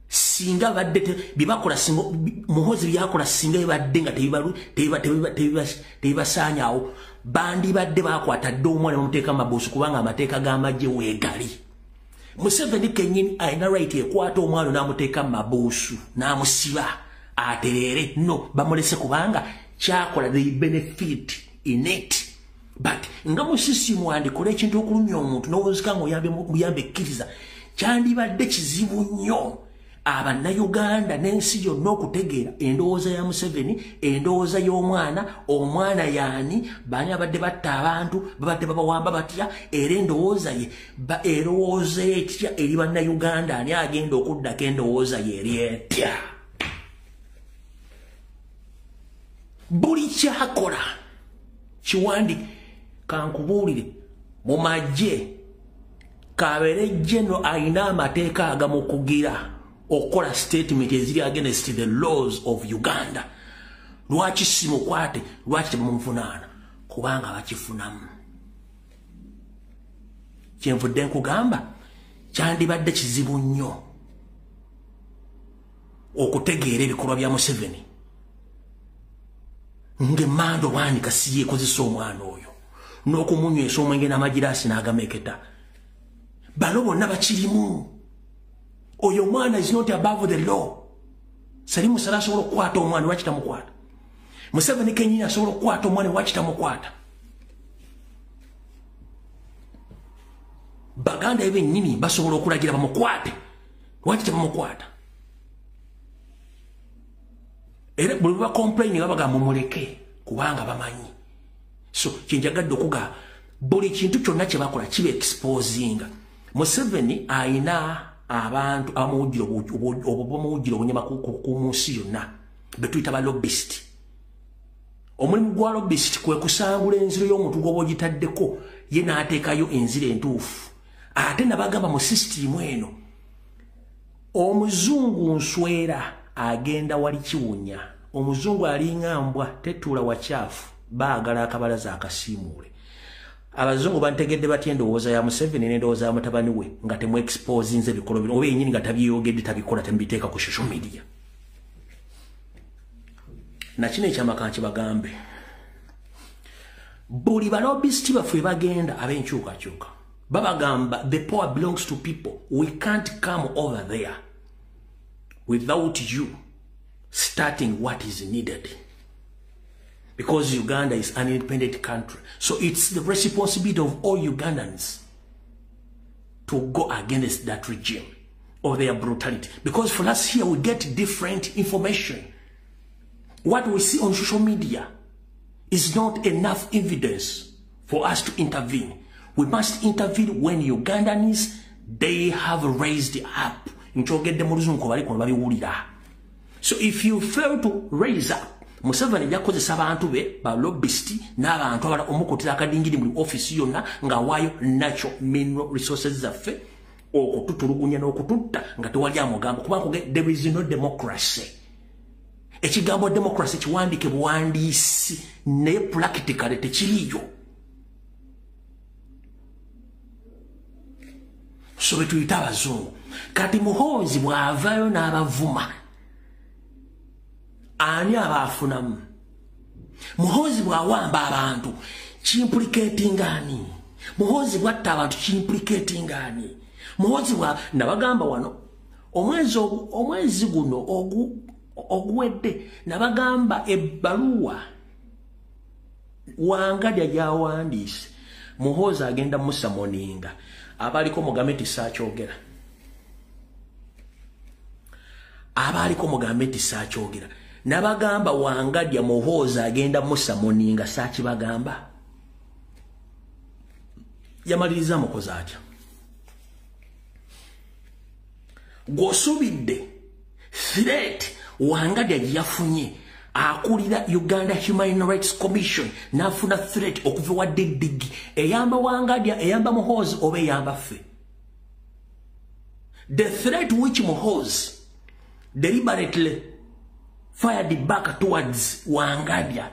singa badde byebakola, singa Muhoozi byakola singa bibadde nga tebibasaanyaawo, bandibadde bakwata dda omwana bamuteeka mu mabuusu, kubanga amateeka g'amagye weegali. Museveni kennyini alina right ekwata omwana n'amuteeka mu mabuusu n'amusiba atereere. No, bamulese kubanga kyakola they benefit in it. But nga musisi mwandikola ekintu okulumya omuntu n'owunzika ng'oyambe ekkiriza, kyandibadde kizibu nnyo Abannayuganda n'ensi yonna okutegeera endowooza ya Museveni, endowooza y'omwana, omwana yaani, baani abadde batta abantu, babadde babawamba batya, era endowooza ye erowooza etya eri Bannayuganda, ani agenda okuddako endowooza ye eri etya. Buli kyakola kiwandi kankubuulire mu magye kabeere jeno alina amateeka agamukugira okukola statement eziri against the laws of Uganda. Lwaki simukwate, lwaki tebamuvunaana? Kubanga bakifunamu. Kyenvudde nkugamba kyandibadde kizibu nnyo okutegeera ebikolwa bya Museveni ng'emmando bwanika si yeekozesa omwana oyo n'okumunywesa omwenge n'amagiraasi n'agameketa. Bano bonna bakirimu. Oyo omwana is not above the law. Salimu Saleh asobola okukwata omwana, lwaki tamukwata? Museveni kennyini asobola okukwata omwana, lwaki tamukwata? Baganda be bennyini basobola okulagira bamukwate, lwaki tebamukwata? Era buli lwe bacomplain babagamba mumuleke kubanga bamanyi. So kyenjagadde okugamba, buli kintu kyonna kye bakola kiba exposinga. Museveni ayina abantu abamuwugira obunyama ku nsi yonna betuyita ba lobbyist. Omulimu gwa lobbyist kwe kusangula enziro y'omuntu gw'oba ogitaddeko ye n'ateekayo enziro entuufu. Ate nabagamba mu sisitimu eno, omuzungu nswera agenda wali kiwunya, omuzungu alinga mbwa tetuula wakyafu, baagala akabalaza akasiimuule. Abazungu bantegedde batya endowooza ya Museveni n'endowooza ya mutabani we nga temu exposinze ebikolwa bino, oba yennyini nga tabyeyogedde, tabikola, temubiteeka ku social media. Nakino ekyamaka nkibagambe, buli balobbyist baffe bagenda ab'enkyukakyuka babagamba the power belongs to people, we can't come over there without you starting what is needed. Because Uganda is an independent country. So it's the responsibility of all Ugandans to go against that regime or their brutality. Because for us here, we get different information. What we see on social media is not enough evidence for us to intervene. We must intervene when Ugandans, they have raised up. So if you fail to raise up, Museveni yakozesa abantu be ba lobbyist n'abantu abalala omukutira akadingiri mu office yonna ng'awaayo natural mineral resources zaffe okututulugunya n'okututta nga tewali amugamba, kubanga there is no democracy. Ekigambo democracy kiwandiike buwandiisi naye practically tekiriiyo. So betuyita abazungu. Kati Muhoozi bw'avaayo n'abavuma, ani abaafunamu? Muhoozi bw'awamba abantu, kimplicatinga ani? Muhoozi bw'atta abantu, kimplicatinga ani? Muhoozi bwa nabagamba wano omwezi guno oguwedde, nabagamba ebbaluwa Wangadya gyawandiise, Muhoozi agenda musamoninga. Abaliko mugambe nti saakyogera, abaliko mugambe nti saakyogera. Nabagamba Wangadya Muhoozi agenda musamoninga, saakibagamba. Yamaliriza mukozi atya? Gw'osuubidde threat Wangadya gye yafunye, akulira Uganda Human Rights Commission, n'afuna threat okuva wa DDG, eyamba Wangadya, eyamba Muhoozi oba eyamba ffe? The threat which Muhoozi deliberately fired back towards Wangadya,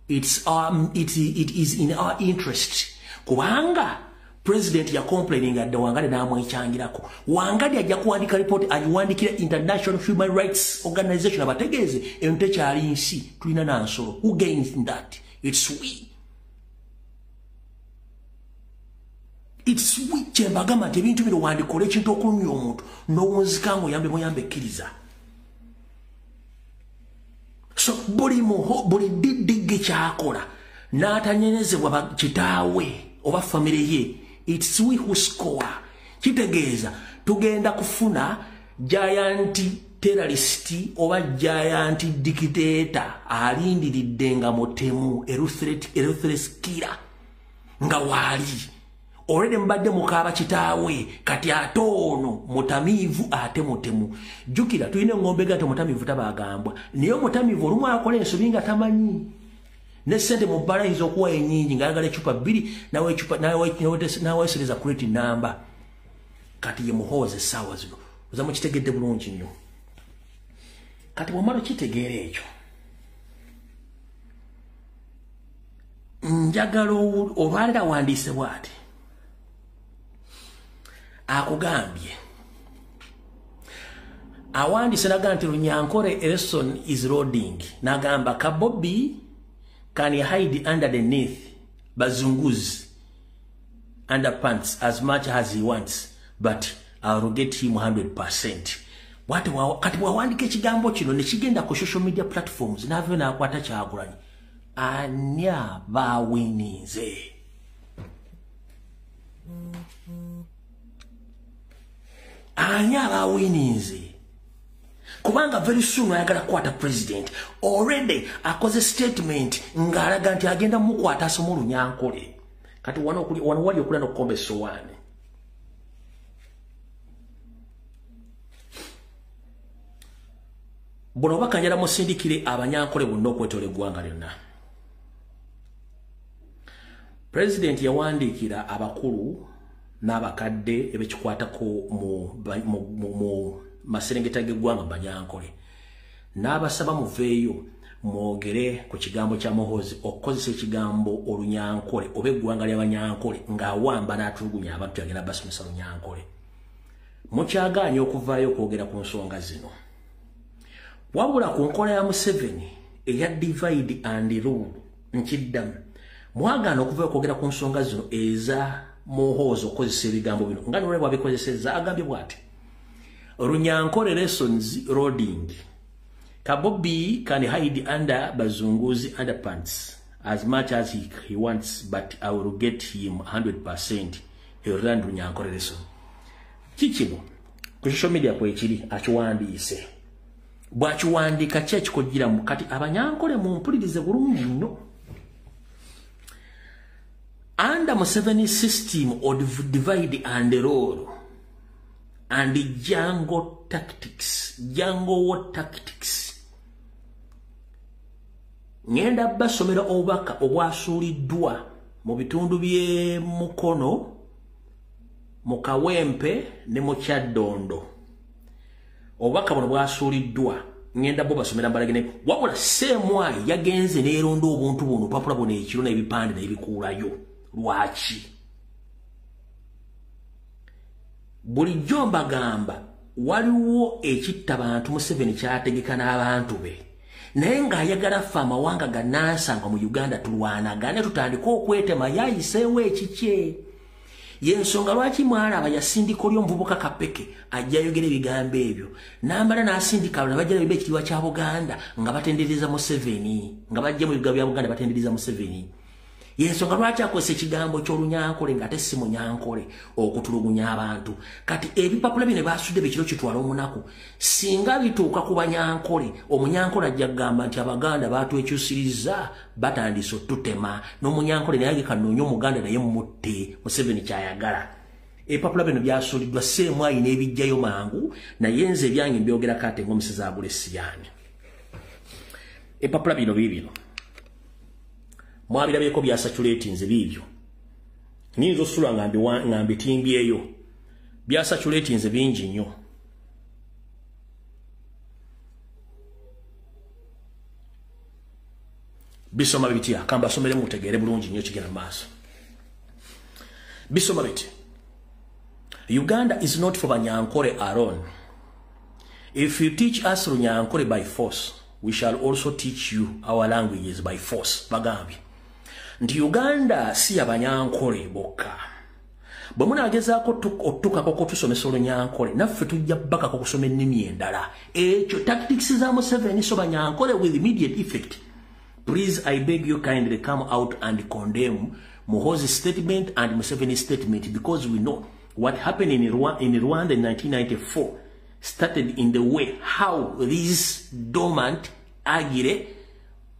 it is in our interest. Kubanga president ya complaining at the Wangadya n'amwekyangirako. Wangadya ajja kuwandika report, agiwandikira International Human Rights Organization, abategeeze eno tekyali nsi, tulina nansolo. Who gains in that? It's we. It's we. Kyembagamba nti ebintu bino wandikola ekintu okulumya omuntu n'owunzika ng'oyambe muyambe ekkiriza. So buli DDG kyakola n'atanyenyezebwa kitaawe oba famire ye, it's we who score. Kitegeeza tugenda kufuna giant terrorist oba giant dictator alindiridde nga mutemu, ruthless killer nga waali already mbadde mukaaba kitaawe, kati ate ono mutamiivu ate mutemu. Jjukira tulina engombe ga nti omutamiivu tabaagambwa, naye omutamiivu olumu akola ensobi nga tamanyi. Ne ssente mu bbala ayinza okuwa ennyingi ng'ayagala ecupa bbiri, n'aweesereza crate namba. Kati ye Muhoozi essaawa zino oza mukitegedde bulungi nnyo. Kati bw'omala okitegeera ekyo, njagala olwaleero awandiise bw'ati, akugambye awandiise n'agamba nti Runyankore lesson is loading, n'agamba Kabobi can hide underneath bazunguzi underpants as much as he wants, but I'll get him 100%. Kati bw'awandika ekigambo kino ne kigenda ku social media platforms, n'avayo n'akwata Kyagulanyi, ani abaawininze? Ani abaawininze? Kubanga very soon ayagala kukwata president. Already akoze statement ng'alaga nti agenda mukwata asome Olunyankole. Kati wano wali okulya n'okukomba essowaani. Buno obubaka njagala musindikire Abanyankole bonna okwetoola eggwanga lyonna. President yawandiikira abakulu n'abakadde ebekikwatako mu maserengeta g'eggwanga Banyankole, n'abasaba muveeyo mwogere ku kigambo kya Muhoozi okukozesa ekigambo Olunyankole oba eggwanga ly'Abanyankole ng'awamba n'atulugunya abantu yagenda basomesa Lunyankole. Mukyagaanye okuvaayo okwogera ku nsonga zino. Wabula ku nkola ya Museveni eya divide and rule, nkiddamu, mwagaana okuvaayo okwogera ku nsonga zino eza Muhoozi okukozesa ebigambo bino nga nolwe bwabikozesezza. Agambye bw'ati, Runyankole lessons loading. Kabobi can hide under bazunguzi underpants as much as he wants, but I will get him 100%. He will learn Runyankole lesson. Kikino ku social media kwekiri akiwandiise. Bw'akiwandiika ki ekikojjiramu? Kati Abanyankole mumpulirize bulungi nnyo. Under Museveni system of divide and rule and jungle tactics, jungle war tactics, ngenda basomera obubaka obwasuuliddwa mu bitundu by'e Mukono, mu Kawempe ne mu Kyaddondo. Obubaka buno bwasuuliddwa, ngenda bo basomera mbalagene. Wabula Ssemwayi yagenze n'eronda obuntu buno, obupapula buno ekiro n'ebipande n'ebikuulayo. Lwaki? Bulijjo mbagamba waliwo ekitta bantu Museveni kyategeka n'abantu be. Naye ng'ayagala ffe amawanga gannansanga mu Uganda tulwanagane tutandike okwetema yayiseewo ekikye. Yensonga lwaki mwalaba yasindika oli omuvubuka Kapeke ajja ayogera ebigambo ebyo. N'amala n'asindika abalala bajja bebe ekitiibwa kya Buganda nga batendereza Museveni, nga bajja mu bigambo bya Buganda batendereza Museveni. Yensonga lwaki akozesa ekigambo ky'olunyankole ng'ate si munyankole okutulugunya abantu. Kati ebipapula bino basudde bekiro kitwala omunaku. Singa bituuka ku banyankole, omunyankole ajja kugamba nti Abaganda baatwekyusiriza batandise otutema. N'omunyankole naye agekanoonya Omuganda naye mutte Museveni ky'ayagala. Ebipapula bino byasuuliddwa seemu ayina ebijjayo mangu, naye nze ebyange mbyogerako ate ng'omusezi agula essiyaani. Ebipapula bino biibino. Mwabirabyeko byasaturatinze biibyo. Nnyinza osula nga mbitimbyeyo. Byasaturatinze bingi nnyo. Bisoma bitya? Kambasomere mutegeere bulungi nnyo kigenda mu maaso. Bisoma biti. Uganda is not for Banyankole alone. If you teach us Runyankole by force, we shall also teach you our languages by force. Bagambye nti Uganda si y'Abanyankole bokka. Bwe munaagezaako otutukako okutusomesa Olunyankole, naffe tujja bbakako okusoma ennimi endala. Ekyo tactics za Museveni so Banyankole with immediate effect. Please, I beg you kindly come out and condemn Muhoozi's statement and Museveni's statement, because we know what happened in Rwanda in 1994 started in the way how this dormant, agile,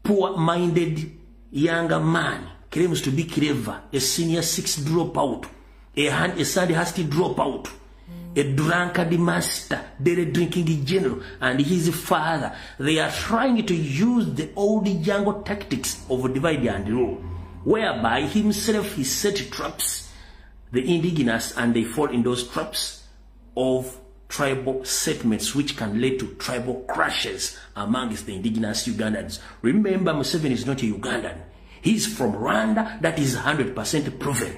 poor-minded younger man claims to be clever, a senior six dropout, a Sandhurst dropout, a drunkard master, daily drinking general, and his father. They are trying to use the old jungle tactics of divide and rule, whereby himself he set traps, the indigenous, and they fall in those traps of tribal settlements, which can lead to tribal crashes amongst the indigenous Ugandans. Remember, Museveni is not a Ugandan. He's from Rwanda. That is 100% proven.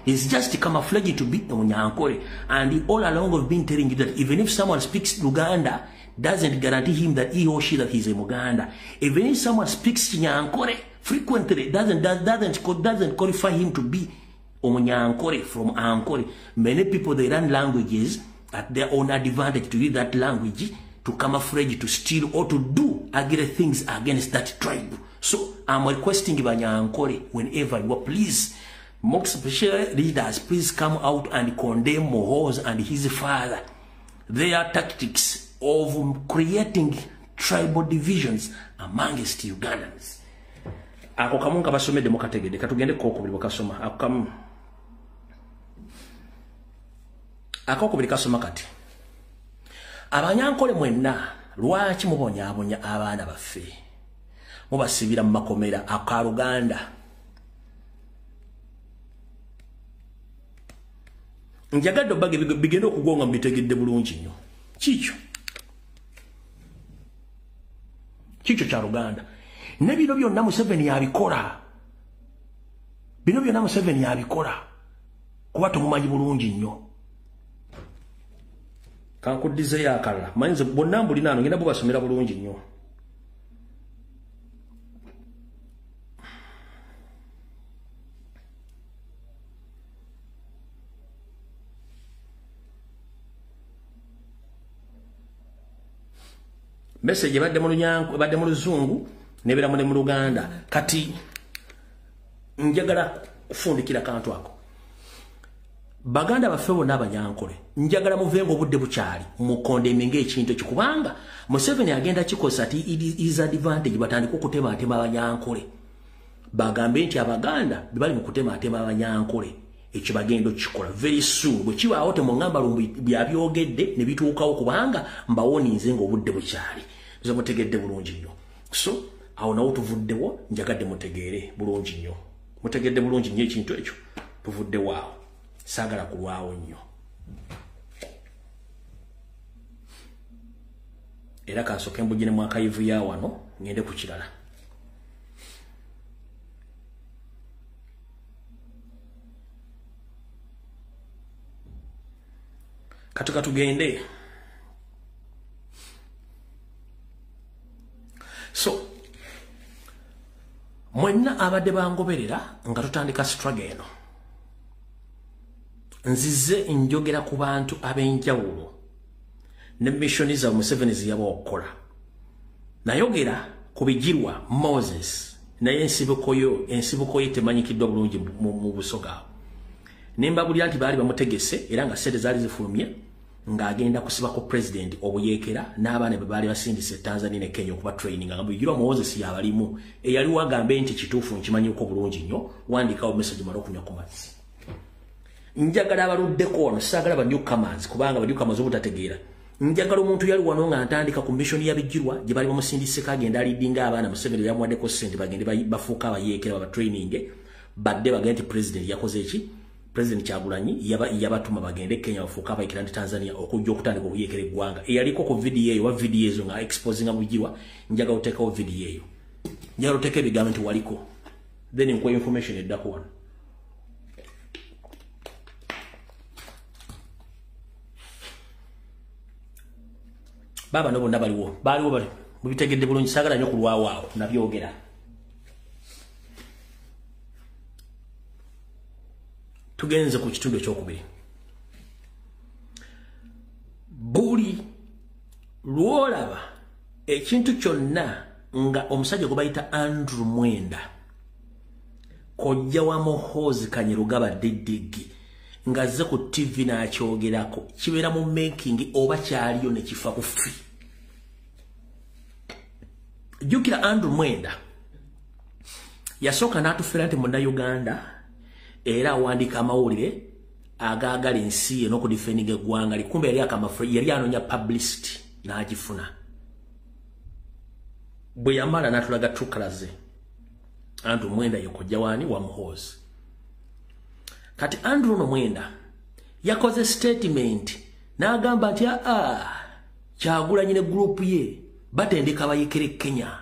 He's just camouflaging to be a Munyankole. And all along I've been telling you that even if someone speaks Luganda, doesn't guarantee him that he or she that he's a Muganda. Even if someone speaks Nyankole frequently, doesn't qualify him to be a Munyankole from Ankole. Many people, they learn languages at their own advantage to use that language to camouflage, to steal, or to do ugly things against that tribe. So I'm requesting Banyankole, whenever you are, please, most special leaders, please come out and condemn Muhoozi and his father. Their tactics of creating tribal divisions amongst Ugandans. Ako kamu kabasomedde mukategedde, katugende kokubiri bwekasoma. Ako kamu. Akokubiri kasoma kati. Abanyankole mwenna lwaki mubonyaabonya abaana baffe? Mubasibira mu makomera akaluganda. Njagadde obbage bigenda okugonga mubitegedde bulungi nnyo. Kikyo. Kikyo kya Luganda. Ne bino byonna Museveni yabikola. Bino byonna Museveni yabikola. Kuba tumumanyi bulungi nnyo. Kankuddizeeyo akalala. Manyi bonna mbulina ano ngenda bubasomera bulungi nnyo. Message ebadde mu Lunyanko, ebadde mu Luzungu, n'ebeera ne mu Luganda. Kati njagala kufundikira kantu ako. Baganda baffe bonna Abanyankole, njagala muvenga obudde bukyali, mukondeminga ekintu ekyo, kubanga Museveni agenda kikosa ati is advantage batandika okutemaatema Abanyankole. Bagambe nti Abaganda be bali mu kutemaatema Abanyankole, ekyo bagenda okukikola very soon. Bwe kibaawo temuŋŋamba lumbu byabyogedde ne bituukawo, kubanga mbawoninze ng'obudde bukyali. Nze mutegedde bulungi nnyo. So awo nawo tuvuddewo, njagadde mutegeere bulungi nnyo. Mutegedde bulungi nnyo ekintu ekyo, tuvuddewo awo. Saagala kulwawo nnyo. Era kansooke mbugine mu akayivu ya wano, ngende ku kirala. Katuka tugende. So mwenna abadde bangoberera nga tutandika struggle eno, nzize njogera ku bantu ab'enjawulo ne mission za Museveni ziyaba okukola. Nayogera ku Bigirwa Moses, naye ensibuko ye temanyikiddwa bulungi mu Busoga. Ne mbabulira nti baali bamutegese era nga ssente zaali zifulumye ng'agenda kusibako president obuyeekera n'abaana be baali basindise Tanzania ne Kenya okuba training. Nga Bigirwa Moses yabalimu, eyaliwo agambe nti kituufu nkimanyiiko bulungi nnyo, wandikawo message mala okunywa ku mazzi. Njagala abaluddeko wano, saagala ba newcomers, kubanga ba newcomers obutategeera. Njagala omuntu yali wano nga ntandika ku mission ya Bigirwa gye bali bamusindise kagenda alidinga abaana Museveni yamuwaddeko ssente bagende bafuuka abayeekera baba training, badde bagende nti president yakoze eki? President Kyagulanyi yabatuma bagende Kenya bafuuka abayeekera ne Tanzania okujja okutandika okuyeekera eggwanga. Eyaliko ku video eyo wa video ezo nga exposinga Bigirwa, njagala oteekawo video eyo. Njagala oteeka ebigambo nti waliko. Then nkuwa information eddako wano. Baba no bonna baliwo, baliwo bali mubitegedde bulungi, saagala nnyo kulwawo awo nabyogera. Tugenze ku kitundu ekyokubiri. Buli lw'olaba ekintu kyonna nga omusajja gwe bayita Andrew Mwenda, kojja wa Muhoozi Kainerugaba Ddigi, ng'azze ku TV n'akyogerako, kibeera mu making oba kyaliyo ne kifa ku ffi. Jjukira Andrew Mwenda yasooka n'atufera nti Munnayuganda era awandiika amawulire agaagala ensi ye n'okudifendinga eggwanga lye. Kumbe yali anoonya publicity n'agifuna. Bwe yamala n'atulaga true colours ze. Andrew Mwenda ye kojja waani wa Muhoozi. Kati Andrew no Mwenda yakoze statement n'agamba nti Kyagulanyi ne group ye batendeka abayeekera e Kenya,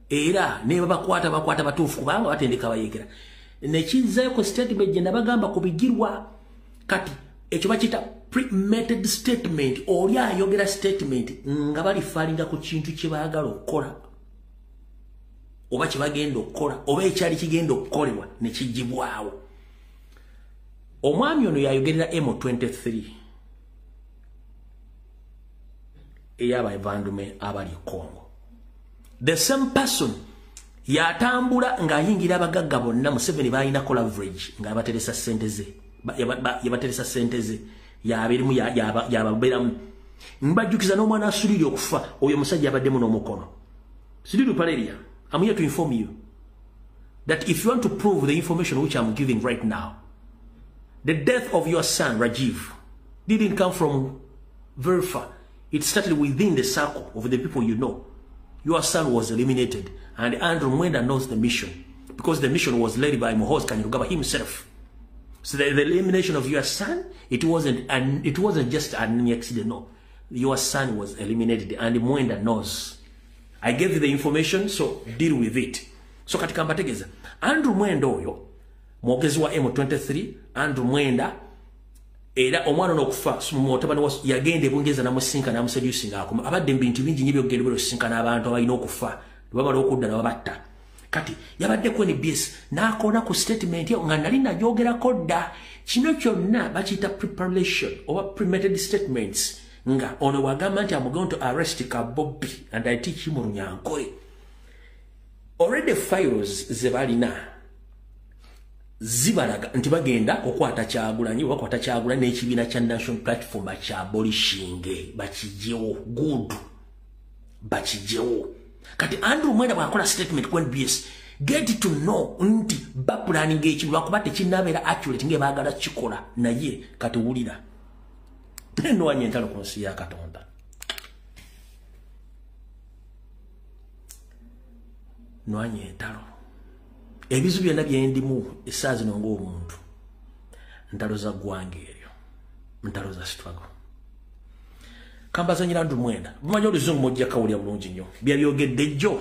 era ne babakwata bakwata batuufu kubanga batendeka abayeekera. Ne kizzayo ku statement gye nabagamba ku Bigirwa. Kati ekyo bakiyita premeditated statement. Oli ayogera statement nga balifalinga ku kintu kye baagala okukola oba kye bagenda okukola oba ekyali kigenda okukolebwa ne kigibwawo. Omwami ono yayogerera M23 ey'abavandume abali e Congo. The same person yatambula ng'ayingira abagagga bonna Museveni balinako leverage nga yabateresa ssente ze, yabateresa ssente ze, yabirimu yababeeramu. Mbajjukiza n'omwana Suliri okufa, oyo omusajja yabaddemu n'omukono. Suliri Paleria, I'm here to inform you that if you want to prove the information which I'm giving right now, the death of your son, Rajiv, didn't come from very far. It started within the circle of the people you know. Your son was eliminated, and Andrew Mwenda knows the mission, because the mission was led by Muhoozi Kainerugaba himself. So the elimination of your son, it wasn't just an accident. No, your son was eliminated, and Mwenda knows. I gave you the information, so deal with it. So katika mbategeza, Andrew Mwenda oyo mwogezi wa M23, Andrew Mwenda era omwana n'okufa mutabani yagenda e Bungereza n'amusinka n'amuseducinga akoma. Abadde mu bintu bingi nnyo by'okugenda obusinkana abantu abalina okufa bamala okudda ne babatta. Kati yabadde ku NBS n'akoona ku statement nga nali nagyogerako dda. Kino kyonna bakiyita preparation oba premeditated statements, nga ono bw'agamba nti I'm going to arrest Kabobi and I teach him Runyankore. Already files ze balina zibalaga nti bagenda okukwata Kyagulanyi, bakwata Kyagulanyi n'ekibiina kya National Platform bakyabolishinge, bakiggyewo good, bakiggyewo. Kati Andrew Mwenda bw'akola statement ku NBS, get to know nti bapulaninga ekintu lwakuba tekinnabeera accurate nga baagala kikola, naye kati wulira nnwanya entalo ku nsi ya Katonda. Nwanya entalo. Ebizibu byonna bye ndimu essaawa zino ng'omuntu, ntalo za ggwanga eryo, ntalo za struggle. Kambazanyira Andrew Mwenda, bumanyi oluzungu mujja kawulira bulungi nnyo byabyogedde jjo.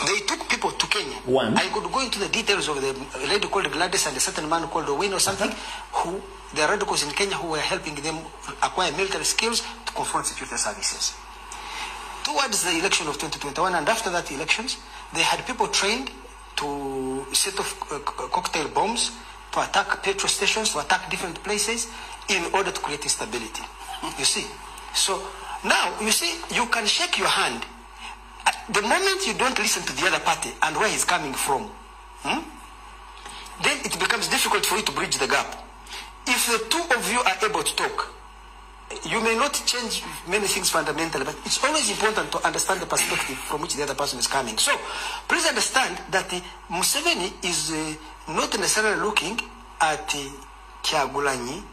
They took people to Kenya. One. I could go into the details of the lady called Gladys and a certain man called Owen or something, who the radicals in Kenya who were helping them acquire military skills to confront security services. Towards the election of 2021 and after that elections, they had people trained to set off cocktail bombs, to attack petrol stations, to attack different places in order to create instability. You see? So now, you see, you can shake your hand. The moment you don't listen to the other party and where he's coming from, then it becomes difficult for you to bridge the gap. If the two of you are able to talk, you may not change many things fundamentally, but it's always important to understand the perspective from which the other person is coming. So, please understand that Museveni is not necessarily looking at Kyagulanyi,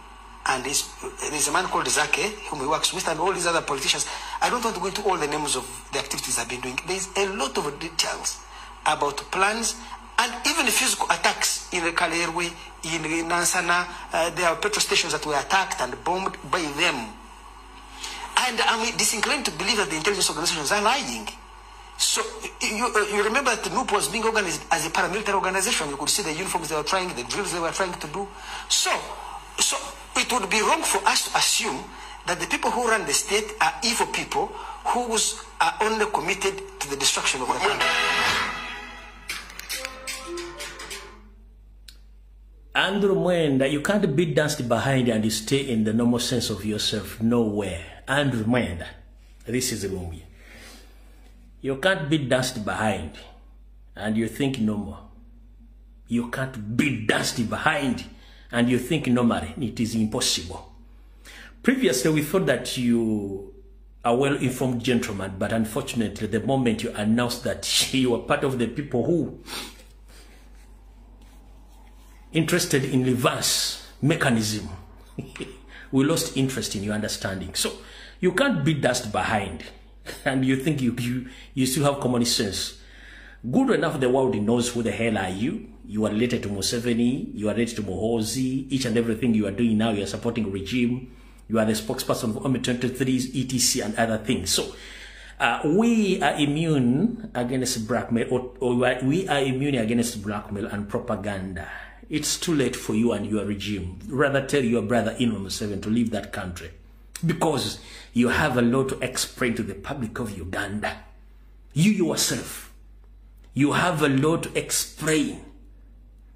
and there's a man called Zake, whom he works with, and all these other politicians. I don't want to go into all the names of the activities I've been doing. There's a lot of details about plans and even physical attacks in Kalerwe, in Nansana. There are petrol stations that were attacked and bombed by them. And I'm disinclined to believe that the intelligence organizations are lying. So you remember that the NUP was being organized as a paramilitary organization. You could see the uniforms they were trying, the drills they were trying to do. So it would be wrong for us to assume that the people who run the state are evil people who are only committed to the destruction of the country. Andrew Mwenda, you can't be danced behind and stay in the normal sense of yourself nowhere. Andrew Mwenda, this is Lumbuye. You can't be danced behind and you think normal. You can't be danced behind and you think normally. It is impossible. Previously, we thought that you are well-informed gentleman, but unfortunately, the moment you announced that you are part of the people who interested in reverse mechanism, we lost interest in your understanding. So you can't be dust behind and you think you still have common sense. Good enough, the world knows who the hell are you. You are related to Museveni, you are related to Muhoozi, each and everything you are doing now, you are supporting regime, you are the spokesperson of M23's, ETC and other things. So we are immune against blackmail, or we are immune against blackmail and propaganda. It's too late for you and your regime. Rather tell your brother in Museveni to leave that country, because you have a lot to explain to the public of Uganda. You yourself, you have a lot to explain,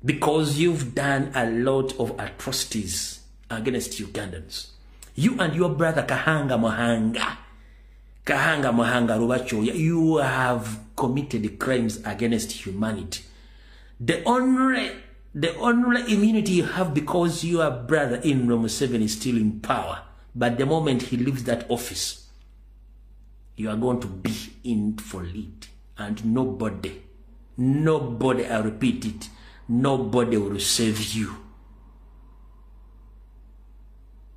because you've done a lot of atrocities against Ugandans. You and your brother Kahanga Muhanga Rubachoya, you have committed crimes against humanity. The only immunity you have, because your brother in Museveni is still in power. But the moment he leaves that office, you are going to be in for it. And nobody, I repeat it, nobody will save you.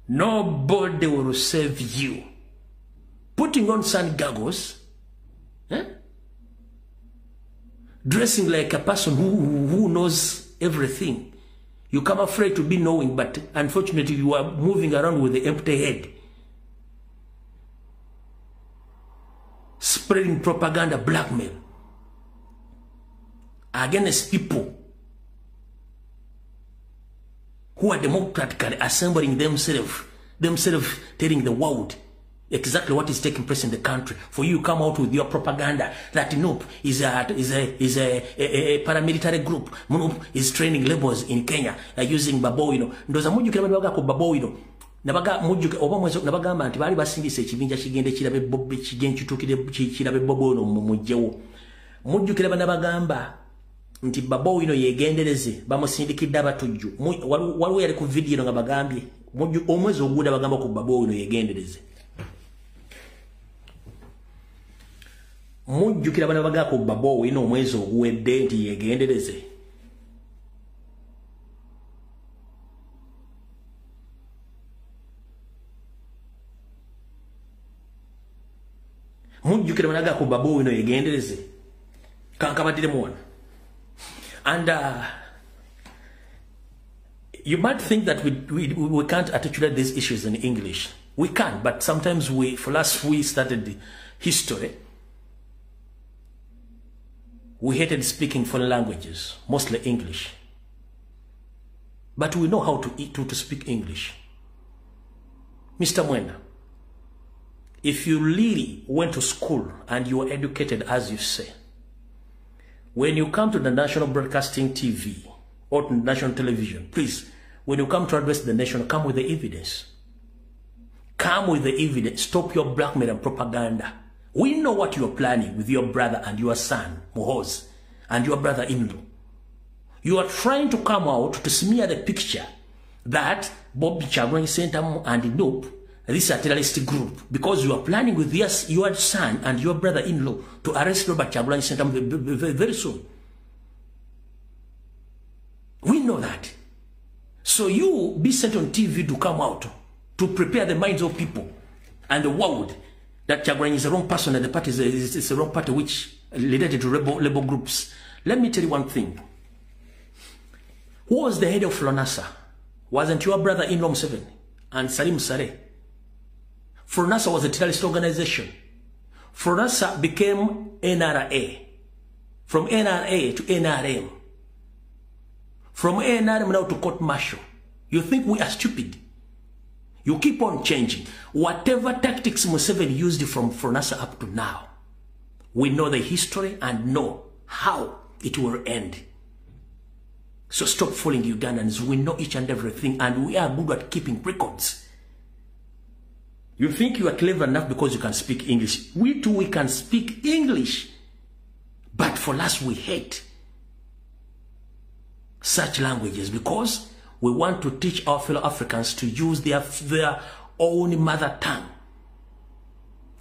Nobody will save you. Putting on sun goggles, dressing like a person who knows everything. You come afraid to be knowing, but unfortunately you are moving around with the empty head. Spreading propaganda, blackmail against people who are democratically assembling themselves telling the world exactly what is taking place in the country. For you come out with your propaganda that NUP is a paramilitary group. NUP is training rebels in Kenya using Baboino. Ndoza mujjukira bano ko Baboino. Nabaga mujjuka oba mwezo nabagamba nti bali basindise ekibinja kigende kirabe Bobby kigende kitukire kirabe Boboino mujjewo. Mujjukira bana bagamba nti Baboino yegendereze bamusindikidde abatujju. Waliwo yali ku video nga bagambye omwezi oguda bagamba ku Baboino yegendereze. Mujjukira bana bagako Baboino omwezi oguwedde nti yegendereze. Mujjukira bana bagako Baboino yegendereze. Kankabadire muwana. And you might think that we can't articulate these issues in English. We can, but sometimes for us, we started the history. We hated speaking foreign languages, mostly English. But we know how to speak English. Mr. Mwenda, if you really went to school and you were educated as you say, when you come to the national broadcasting TV or to national television, please, when you come to address the nation, come with the evidence. Come with the evidence. Stop your blackmail and propaganda. We know what you are planning with your brother and your son, Muhoozi, and your brother-in-law. You are trying to come out to smear the picture that Bobi Kyagulanyi Ssentamu and NUP, this is a terrorist group, because you are planning with your son and your brother-in-law to arrest Robert Kyagulanyi Ssentamu very soon. We know that. So you be sent on TV to come out to prepare the minds of people and the world that Kyagulanyi is the wrong person and the party is the wrong party which related to rebel groups. Let me tell you one thing. Who was the head of FRONASA? Wasn't your brother-in-law Museveni and Salim Saleh? FRONASA was a terrorist organization. FRONASA became NRA. From NRA to NRM. From NRM now to court martial. You think we are stupid? You keep on changing. Whatever tactics Museveni used from FRONASA up to now, we know the history and know how it will end. So stop fooling Ugandans. We know each and everything, and we are good at keeping records. You think you are clever enough because you can speak English. We too, we can speak English. But for us, we hate such languages because we want to teach our fellow Africans to use their own mother tongue.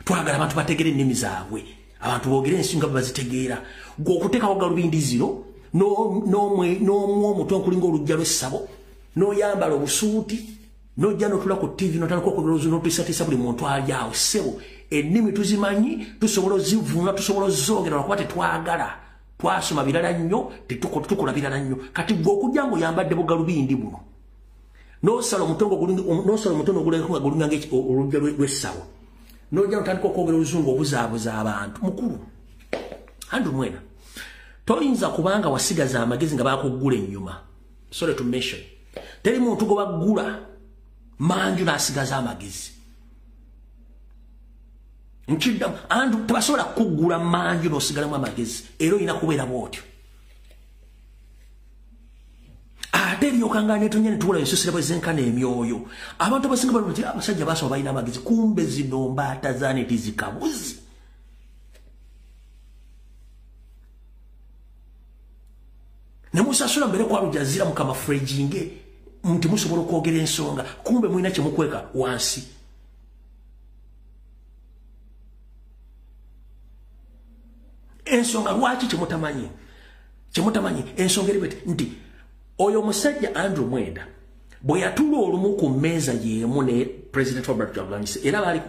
Twagala abantu bategere ennimi zaabwe. Abantu boogere ensinga bazitegeera. Gwe okuteekawo galubindi zino, n'omutwe okulinga olujja lw'essabo, n'oyambala obusuuti, n'ojja n'otula ku TV n'otandika okwogera n'otiisatiisa buli muntu ali awo. Ssebo, ennimi tuzimanyi, tusobola ozivvuunula, tusobola ozoogera lwakuba tetwagala. Twasoma birala nnyo, tukola birala nnyo. Kati gwe okujja ng'oyambadde bugalubindi buno, n'osala omutwe ogulinga olujja lw'essabo, n'ojja n'otandika okwogera oluzungu obuzaabuza abantu. Mukulu Andrew Mwenda, toyinza kubanga wasigaza amagezi nga bakuggula ennyuma. Sorry to mention, teri muntu gwe baggula manju n'asigaza amagezi. Nkiddamu, Andrew, tebasobola kuggula manju n'osigalamu amagezi, era olina kubeera bw'otyo. Ate eryokanga netonya ne tuwula ensusira bwe zenkana emyoyo. Abantu abasinga bali abasajja basoma balina amagezi, kumbe zino mbaata zaaneti zikabuzi. Ne musasula mbere kwa Aljazeera mukama frejinge nti musobola okwogera ensonga, kumbe mulina kye mukweka wansi. Ensonga lwaki kyemutamanyi? Kyemutamanyi ensonga eri bweti nti oyo omusajja Andrew Mwenda bwe yatuula olumu ku mmeeza y'emu ne President Robert Kyagulanyi, era bali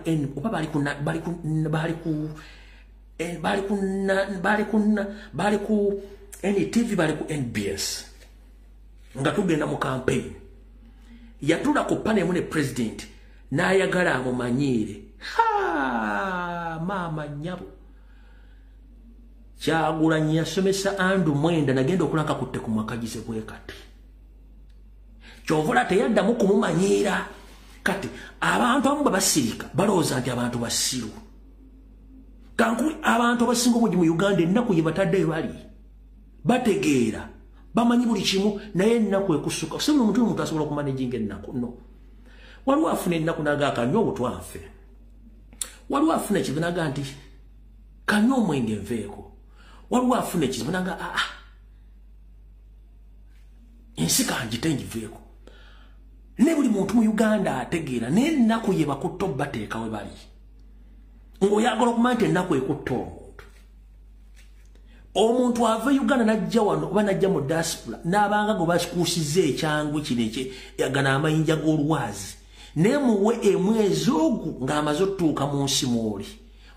ku NTV, bali ku NBS nga tugenda mu campaign, yatuula ku panel emu ne President n'ayagala amumanyiire. Ha, maama nnyabo, Kyagulanyi yasomesa Andrew Mwenda nagenda okulanga kutte ku mwakagize bwe kati. Kyovula teyaddamu kumumanyiira. Kati abantu abamu babasirika balowooza nti abantu basiru. Kankuli abantu abasinga obungi mu Uganda ennaku gye bataddeyo bali bategeera, bamanyi buli kimu, naye ennaku ekusuka. Si buli muntu asobola okumanaginga ennaku, no. Waliwo afuna ennaku n'agaa kanywa obutwa nfe. Waliwo afuna ekizibu n'agaa nti kanywa omwenge nveeko. Waliwo afuna ekizibu n'agaa aa, ensi kangite ngiveeko. Ne buli muntu mu Uganda ategeera, naye ennaku ye bakutta obbateeka we bali. Ng'oyagala okumanya nti ennaku ekutta omuntu. Omuntu ava Uganda n'ajja wano oba n'ajja mu diaspora n'abanga gwe basikuusizza ekyangu kino gano amayinja g'olwazi, naye muwe emwezi ogwo ng'amaze otutuuka mu nsi mw'oli.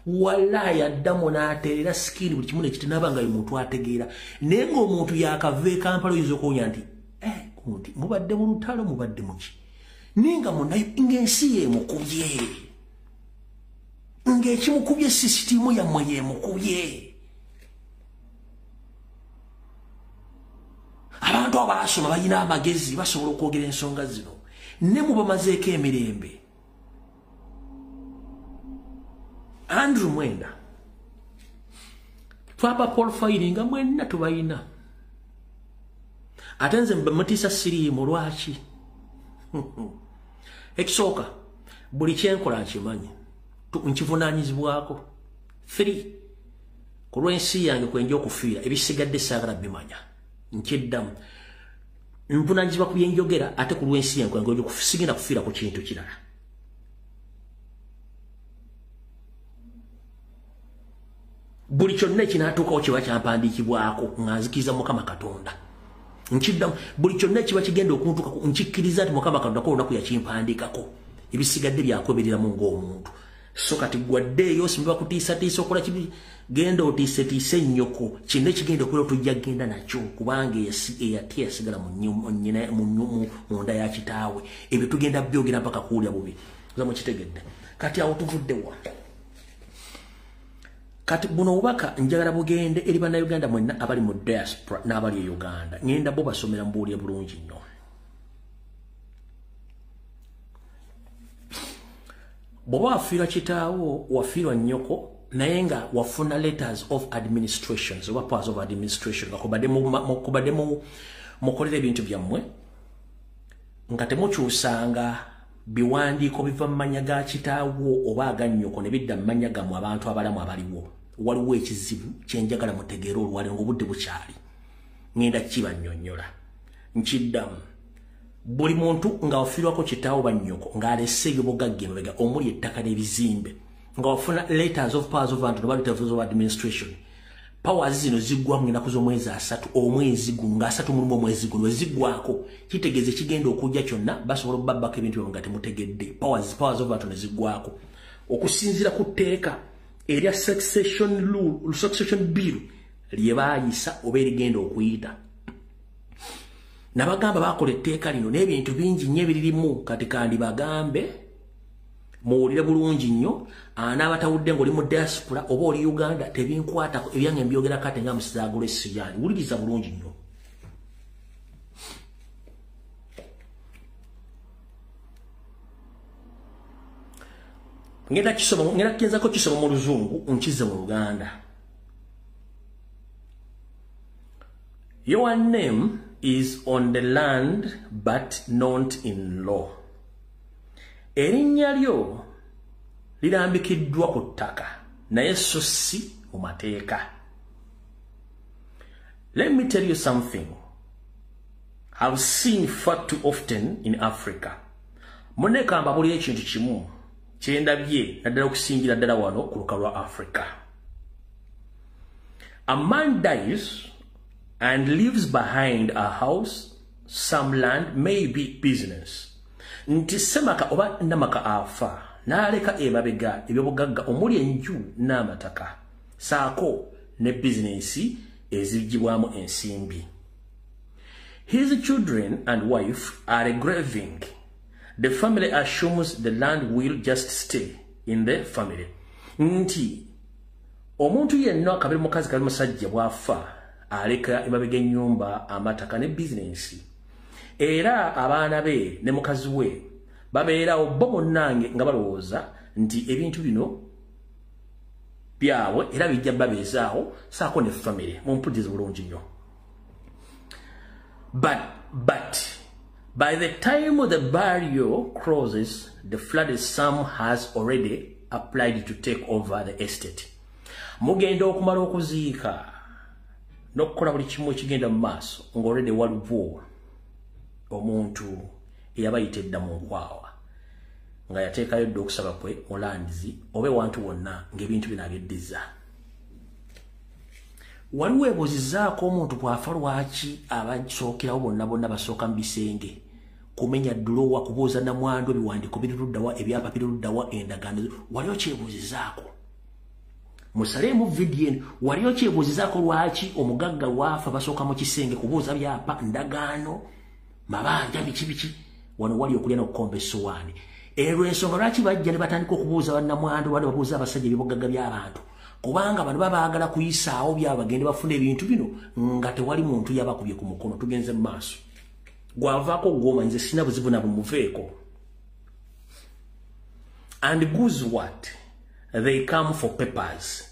Wallahi addamu n'atereera sikiri buli kimu nekiti n'aba nga ye muntu ategeera. Naye ng'omuntu yakava e Kampala oyinza okuwonya nti nti mubadde mu lutalo, mubadde muki, naye nga munayo ng'ensi yeemukubye, ng'ekimukubye sisitiimu yammwe yeemukubye. Abantu abaasoma balina amagezi, basobola okwogera ensonga zino. Ne mubamazeeko emirembe. Andrew Mwenda, twaba profiling nga mwenna tubayina. Ate nze mutiisa siriimu lwaki? Ekisooka, buli kyenkola nkimanyi, nkivunaanyizibwako. 3, ku lw'ensi yange kwenja okufiira, ebisigadde saagala bimanya. Nkyeddamu, nvunaanyizibwa ku byenjogera, ate ku lw'ensi yange kwenja sigenda kufiira ku kintu kirala. Buli kyonna ekinaatuukawo kiba kyampandiikibwako nga nzikiriza Mukama Katonda. Nkiddamu, buli kyonna ekiba kigenda okuntuukako nkikkiriza nti Mukama Katonda ko olunaku yakimpandiikako. Ebisigadde byakwebereramu ng'omuntu. So kati gwaddeeyo simba kutiisatiisa okola kibi, genda otiisetiise nnyoko. Kino ekigenda okubeera tujja kugenda nakyo, kubanga eyatya yasigala mu nda ya kitaawe. Ebyo tugenda byogera mpaka kuwulira bubi. Nza mukitegedde. Kati awo tuvudde wa? Kati buno obubaka njagala bugende eri Bannayuganda mwenna abali mu diaspora n'abali e Uganda. Ngenda bo basomera mbuulire bulungi nnyo. Bw'oba wafiirwa kitaawo, wafiirwa nnyoko, naye nga wafuna letters of administrations oba powers of administration, nga kubadde mukolera ebintu byammwe nga temukyusanga biwandiiko biva mu mannya ga kitaawo oba aga nnyoko ne bidda mu mannya gammwe abantu abalamu abaliwo. Waliwo ekizibu kye njagala mutegeere olwaleero ng'obudde bukyali. Ngenda kibannyonnyola. Nkiddamu, buli muntu nga wafiirwako kitaawo ba nnyoko ng'alese ebyobugagga emabega omuli ettaka n'ebizimbe, nga wafuna letters of powers of oba letters of administration, powers zino ziggwamu ennaku z'omwezi 3 omwezi guno, nga 31 omwezi guno we ziggwako, kitegeeza ekigenda okujja kyonna basobola okubabbako ebintu byabwe nga temutegedde. Powers of attorney ziggwako okusinziira ku tteeka erya succession rule, succession bill lye baayisa oba erigenda okuyita. Nabagamba bakola etteeka lino n'ebintu bingi nnyo ebiririmu. Kati kandi bagambe muwulire bulungi nnyo, anaabatawudde ng'oli mu diaspora oba oli Uganda tebinkwatako, ebyange mbyogera kati nga musizaagula essiyani. Wuliriza bulungi nnyo. Ngenda kukizako kisoma mu Luzungu nkize mu Luganda. Your name is on the land but not in law. Erinnya lyo lirambikiddwa ku ttaka naye so si mu mateeka. Let me tell you something I've seen far too often in Africa. Munekamba buli ekintu kimu kyendabye naddala okusingira ddala wano ku lukalu lwa Africa. A man dies and leaves behind a house, some land, maybe business. Nti semaka oba namaka afa n'aleka emabega ebyobugagga omuli enju n'amataka saako ne bizinensi ezigibwamu ensimbi. His children and wife are grieving. The family assumes the land will just stay in the family. Nti omuntu yenna kabiri mukazi kabiri musajja bw'afa aleka emabega ennyumba, amataka ne bizinensi, era abaana be ne mukazi we babeerawo bo munnange nga balowooza nti ebintu bino byabwe era bijja babeezaawo saako ne family. Mumpulirize bulungi nnyo. But by the time the burial closes, the flooded sum has already applied to take over the estate. Mugenda okumala okuziika n'okukola buli kimu ekigenda mu maaso ng'already waliwo omuntu eyabayita edda mu nkwawa nga yateekayo dda okusaba kwe mu landizi oba ewantu wonna ng'ebintu bino abyeddiza. Waliwo ebuuzizaako omuntu bw'afa lwaki abasookerawo bonna bonna basooka mu bisenge kumenya ddulowa, kubuuza namwandu ebiwandiiko biri luddawa, ebyapa biri luddawa, endagaano. Waliwo kyebuuzizaako? Musaleemu vidiyo eno. Waliwo kyebuuzizaako lwaki omugagga lwafa basooka mu kisenge kubuuza byapa, ndagaano, mabanja, biki biki? Wano wali okulya n'okukomba essowaani. Erwo ensonga lwaki bajja ne batandika okubuuza bannamwandu, bano babuuza abasajja ebyobugagga by'abantu. Kubanga bano babaagala kuyisaawo byabagende bafuna ebintu bino nga tewali muntu yabakubye ku mukono. Tugenze mu maaso. Gwavaako gwoma, nze sina buzibu nabo, muveeko. And guess what? They come for papers.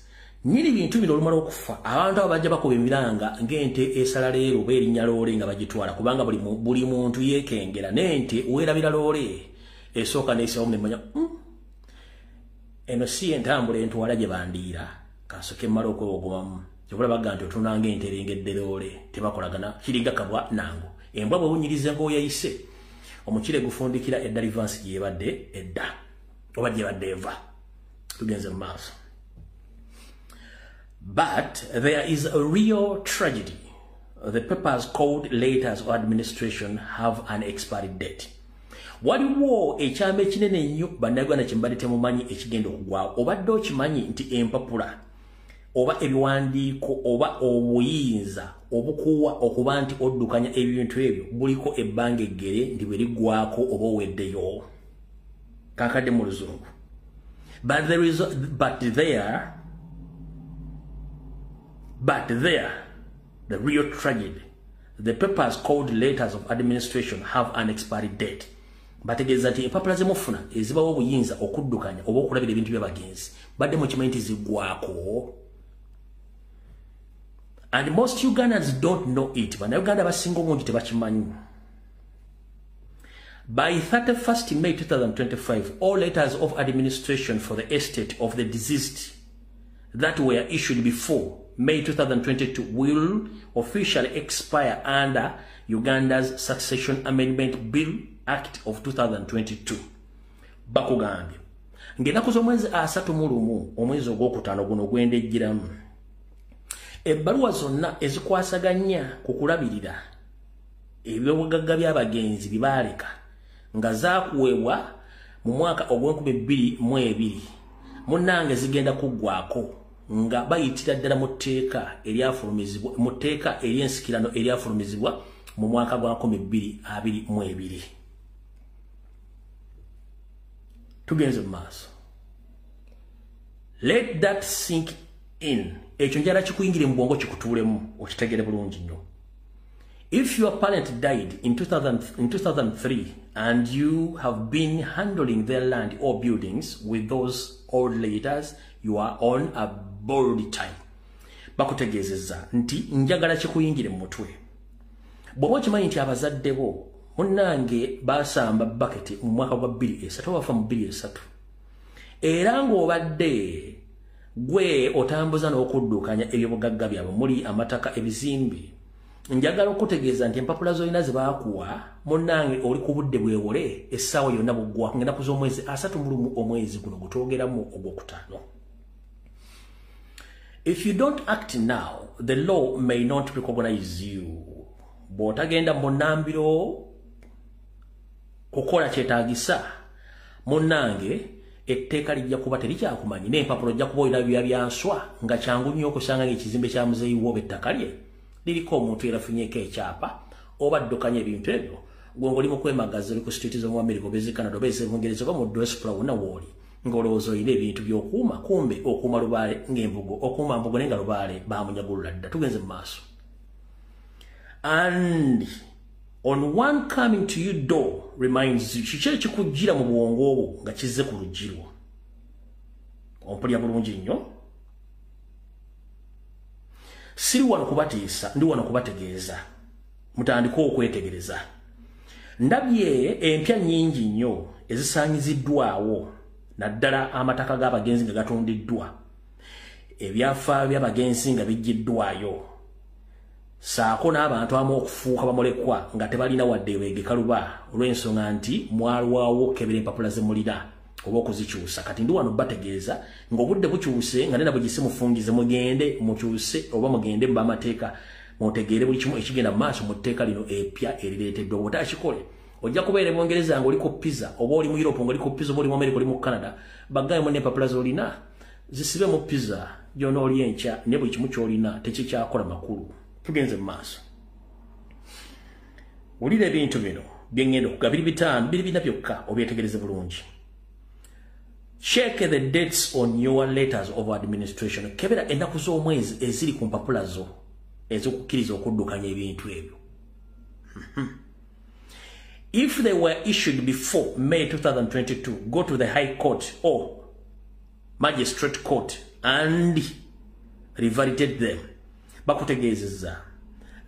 Nyini bintu bino olumala okufa, abantu abo bajja bakuba emiranga ng'ente esala leero oba erinnya loole nga bagitwala, kubanga buli muntu yeekengera n'ente weerabira loole esooka n'esawo nemanya eno si entambula entwala gye bandiira, kansooke mmala okwewogomamu. Kyobula bagga nti otunanga ente erengedde loole, tebakolagana, kiringa kabwa nango. Embwa bwewunyiriza ng'oyayise omukire gufundikira edda rivansi gyebadde edda oba gyebadde eva. Tugenze mu maaso. But there is a real tragedy. The papers called letters of administration have an expiry date. Waliwo ekyama ekinene ennyo bannayuganda kye mbadde temumanyi ekigenda okugwawo. Obadde okimanyi nti empapula oba ebiwandiiko oba obuyinza obukuwa okuba nti oddukanya ebintu ebyo buliko ebbanga eggere nti bwe liggwako oba oweddeyo? Kakadde mu Luzungu. But there is but there but there the real tragedy, the papers called letters of administration have an expiry date. Bategeeza nti empapula zemufuna ezibawo obuyinza okuddukanya oba okulabira ebintu by'abagenzi, badde mukimanyi nti ziggwako? And most Ugandans don't know it. Bannayuganda basinga obungi tebakimanyi. By 31st May 2025, all letters of administration for the estate of the deceased that were issued before May 2022 will officially expire under Uganda's Succession Amendment Bill Act of 2022. Bakugambye ng'ennaku z'omwezi 31 omwezi ogwokutaano guno gwendejjiramu, ebbaluwa zonna ezikwasaganya ku kulabirira ebyobugagga by'abagenzi bye baaleka nga zaakuweebwa mu mwaka ogw'e 2022, munnange, zigenda kuggwako nga bayitira ddala mu tteeka eryafulumizibwa, mu tteeka ery'ensikirano eryafulumizibwa mu mwaka gwa 2022. Tugenze mu maaso. Let that sink in. Ekyo njala kikuyingire mu bwongo, kikutuulemu, okitegere bulungi nnyo. If your parent died in 2003 and you have been handling their land or buildings with those old letters, you are on a borrowed time. Bakutegeezezza nti njagala kikuyingire mu mutwe. Bw'oba okimanyi nti abazadde bo munnange basamba baketi mu mwaka gwa 2003, bafa mu 2003, era ng'obadde gwe otambuza n'okuddukanya ebyobugagga byabwe muli amataka, ebizimbe, njagala okutegeeza nti empapula z'olina ze baakuwa, munnange, oli ku budde bwewole, essaawa yonna buggwa ng'ennaku z'omwezi 31 omwezi guno gutwogeramu ogwokutaano. If you don't act now, the law may not recognize you. Bw'otagenda mu nnambiro kukola kyetaagisa, munnange, etteeka lijja kuba terikyakumanyi n'empapula ojja kuba olina bya byanswa, nga kyangu nnyo okusanga ng'ekizimbe kya muzeeyi wo oba ettaka lye liriko omuntu erafunyeeko ekyapa oba addukanya ebintu ebyo, gwe ng'oli mu kwemagaza, oli ku street z'omu America oba ezi Canada oba ez'Ebungereza oba mu diaspora wonna w'oli, ng'olowooza olina ebintu by'okuuma, kumbe okuuma lubaale ng'embugo, okuuma mbugo naye nga lubaale bamunyagulula dda. Tugenze mu maaso. And on one coming to your door reminds you. Kiki ekikujjira mu bwongo obwo nga kizze ku luggi lwo? Ompulya bulungi nnyo. Siri wano kubatiisa, ndi wano kubategeeza mutandike okwetegereza. Ndabye empya nnyingi nnyo ezisaanyiziddwawo, naddala amataka g'abagenzi nga gatundiddwa, ebyafaayo by'abagenzi nga bijjiddwayo, saako n'abantu abamu okufuuka bamulekwa nga tebalina wadde beegeka luba, olw'ensonga nti mwalwawo okukebera empapula ze mulina oba okuzikyusa. Kati ndi wano bategeeza ng'obudde bukyuse, nga nena bugise mufungize, mugende mukyuse oba mugende mu bamateeka mutegeere buli kimu ekigenda mu maaso mu tteeka lino epya erireeteddwa. Bw'otakikole, ojja kubeera e Bungereza ng'oli ku pizza, oba oli mu Europe ng'oli ku pizza, oba oli mu America, oli mu Canada, baggaye n'empapula z'olina zisibe mu pizza gy'onooli enkya, ne buli kimu ky'olina tekikyakola makulu. Tugenze mu maaso. Wulira ebintu bino bye ŋŋenda okuga, biri bitaano, biri bina byokka, obyetegereze bulungi. Check the dates on your letters of administration. Kebera ennaku z'omwezi eziri ku mpapula zo ez'okukkiriza okuddukanya ebintu ebyo. If they were issued before May 2022, go to the High Court or Magistrate Court and revalidate them. Bakutegeezezza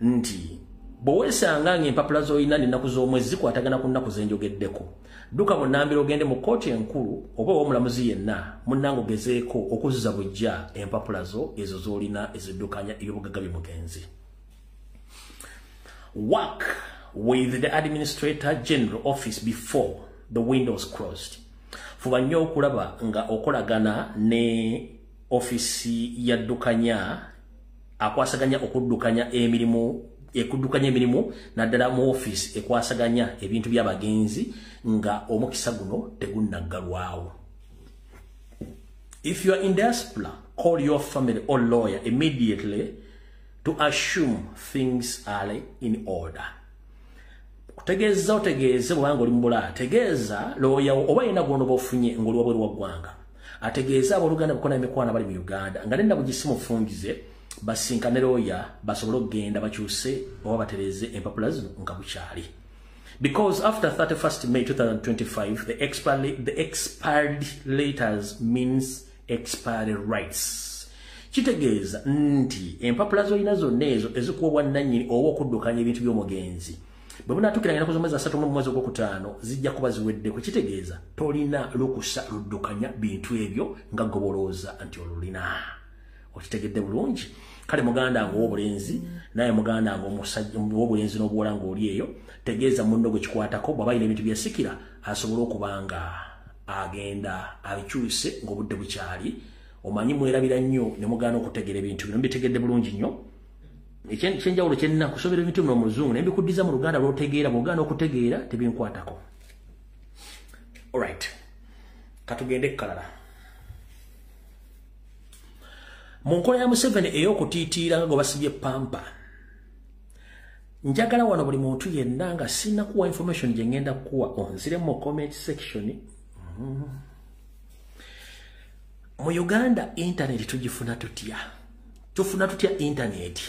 nti bw'oweesanga ng'empapula z'olina n'ennaku z'omwezi zikwatagana ku nnaku ze njogeddeko, dduka bunnambiro ogende mu kkooti enkulu oba ow'omulamuzi yenna munnange ogezeeko okuzza buggya empapula zo ezo z'olina eziddukanya ebyobugagga by'omugenzi. Work with the Administrator General Office before the windows closed. Fuba nnyo okulaba nga okolagana ne ofisi yaddukanya akwasaganya okuddukanya emirimu ekuddukanya emirimu naddala mu office ekwasaganya ebintu by'abagenzi nga omukisa guno tegunnaggalwawo. If you are in diaspora, call your family or lawyer immediately to assume things are in order. Kutegeeza otegeeze bw'obanga oli mu Bulaaya, tegeeza lawyer wo oba yenna gw'onooba ofunye ng'oli wabweru wa ggwanga. Ategeeze abooluganda bokka n'emikwano abali mu Uganda nga nenna bugisimufungize basinkane lawyer basobole okugenda bakyuse oba batereeze empapula zino nga bukyali. Because after 31st May 2025, the expired letters means expired rights. Kitegeeza nti empapula z'olina zonna ezo ezikuwa obwannannyini oba okuddukanya ebintu by'omugenzi bwe bunaatuukira ennaku z'omwezi 3 mu mwezi ogwokutaano zijja kuba ziweddeko. Kitegeeza tolina lukusa luddukanya bintu ebyo nga gobolooza nti olulina. Okitegedde bulungi? Kale muganda nga ow'obulenzi naye muganda nga omusajja ow'obulenzi n'obuwala ng'oli eyo, tegeeza munno gwe kikwatako bw'aba alina ebintu byasikira asobole okuba nga agenda abikyuse ng'obudde bukyali. Omanyi mwerabira nnyo ne mugaana okutegeera ebintu bino. Mbitegedde bulungi nnyo. Ekyenjawulo kye nnina kusobera ebintu bino mu Luzungu naye mbikuddiza mu Luganda lw'otegeera, bw'ogaana okutegeera tebinkwatako. Alright, katugende ekkalala. Mu nkola ya Museveni ey'okutiitiira nga gwe basibye pampa, njagala wano buli muntu yenna nga sinnakuwa information gye ngenda kukuwa onzire mu comment section. Mu Uganda internet tugifuna tutya? Tufuna tutya internet?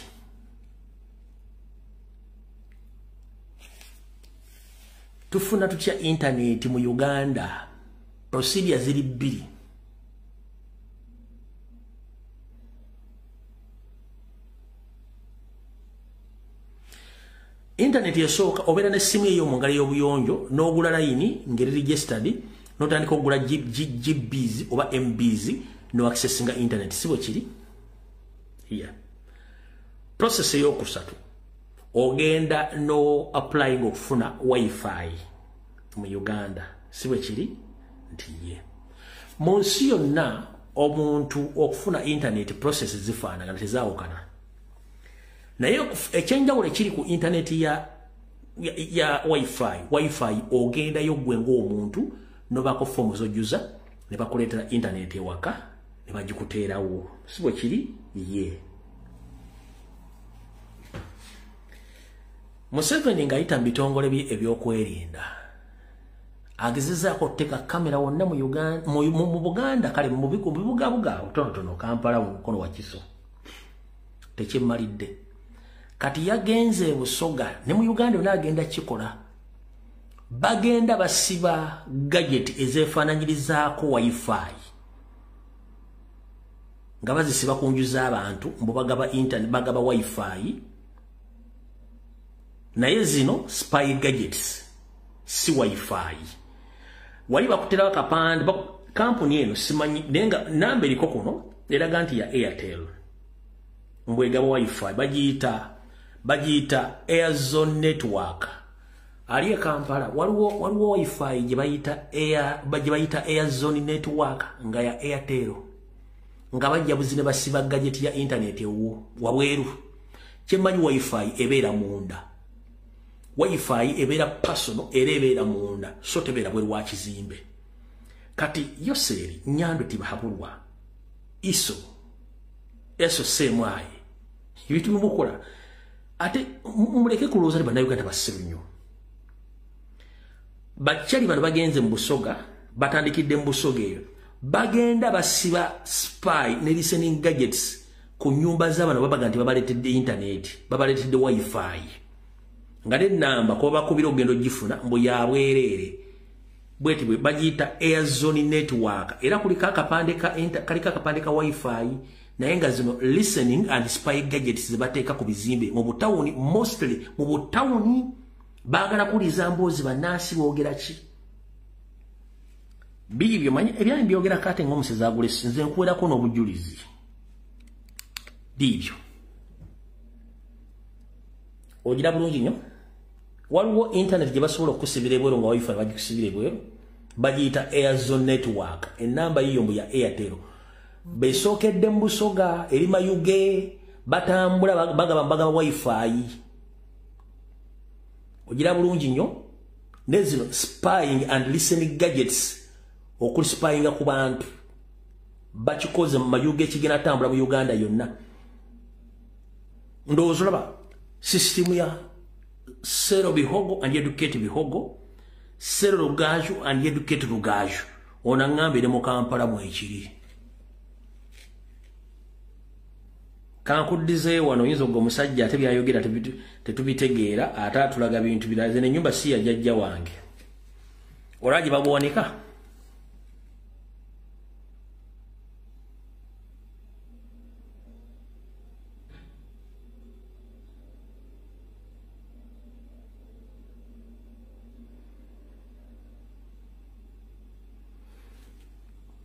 Tufuna tutya internet mu Uganda? Procedure ziri bbiri. Internet yasooka obeera n'essimu eyo mu ngalo y'obuyonjo n'ogula layini ng'eri registered n'otandika okugula GBs oba MBs no accessinga internet, si bwe kiri? Here. Process eyokusatu ogenda no applying okufuna wifi mu Uganda, si bwe kiri? Nti ye. Mu nsi yonna omuntu okufuna internet process zifaanagana, tezaawukana. Naye ekyenjawulo ekiri ku internet ya wifi, ogendayo ggwe ng'omuntu nobaako foomu z'ojjuza ne bakuleetera internet ewaka ne bagikuteerawo, si bwe kiri? Ye. Museveni ng'ayita mu bitongole bye ebyokwerinda agezezzaako okuteeka kamera wonna mu Uganda, mu Buganda, kale mu bibugabuga obutonotono, Kampala, mu Mukono, Wakiso, tekimmalidde. Kati yagenze e Busoga ne mu Uganda yonna agenda kikola. Bagenda basiba gadget ezeefaananyirizaako wifi nga bazisiba ku nju z'abantu mbu bagaba internet, bagaba wifi, naye zino spy gadgets si wifi. Wali bakuterawo akapande kampuni eno simanyi, naye nga namba eriko kuno eraga nti ya Airtel mbwegaba wifi, bagiyita Airzone Network. Ali e Kampala waliwo wifi gye bayita Airzone Network nga ya Airtel, nga bajja buzi ne basiba gadget ya internet ewo wabweru. Kyemmanyi wifi ebeera munda, wifi ebeera personal era ebeera munda, so tebeera bweru wa kizimbe. Kati Yoseri Nyando Tibahabulwa iso eso semwayi ebintu bimukola ate muleke kulowooza nti Bannayuganda basiru nnyo. Bakyali bano bagenze mu Busoga, batandikidde mu Busoga eyo Bagenda basiba spy ne listening gadgets ku nyumba z'abano, babaga nti babaleetedde internet, babaleetedde wifi. Nga n'ennamba kuba bakubira ogenda ogifuna mbu ya bwereere. Bweti bwe bagiyita Air Zone Network, era kuliko akapande ka kaliko akapande ka wifi, naye nga zino listening and spy gadgets zebateeka ku bizimbe mu butawuni, mostly mu butawuni. Baagala kuliza mboozi bannansi boogera ki. Biibyo manyi ebyange byogera kate ng'omusezi agula nze nkuwerako n'obujulizi. Biibyo ogira bulungi nnyo. Waliwo internet gye basobola okusibira ebweru nga wifi bagikusibira ebweru, bagiyita Air Zone Network. Enamba yiyo mbu ya Airtel. Besookedde mu Busoga eri Mayuge, batambula bagaba wifi. Ogira bulungi nnyo. Ne zino spying and listening gadgets, okuspyinga ku bantu, bakikoze mu Mayuge, ekigenda tambula mu Uganda yonna. Ndowooza olaba sisitimu ya sell bihogo and educate bihogo, sell rugaju and educate rugaju. Ono aŋŋamba eri mu Kampala mwekiri. Kankuddizeeyo wano, oyinza ogwo omusajja ate byayogera tetubitegeera, ate atulaga bintu birala. Zino ennyumba si ya jjajja wange, olaba gye babuwanika.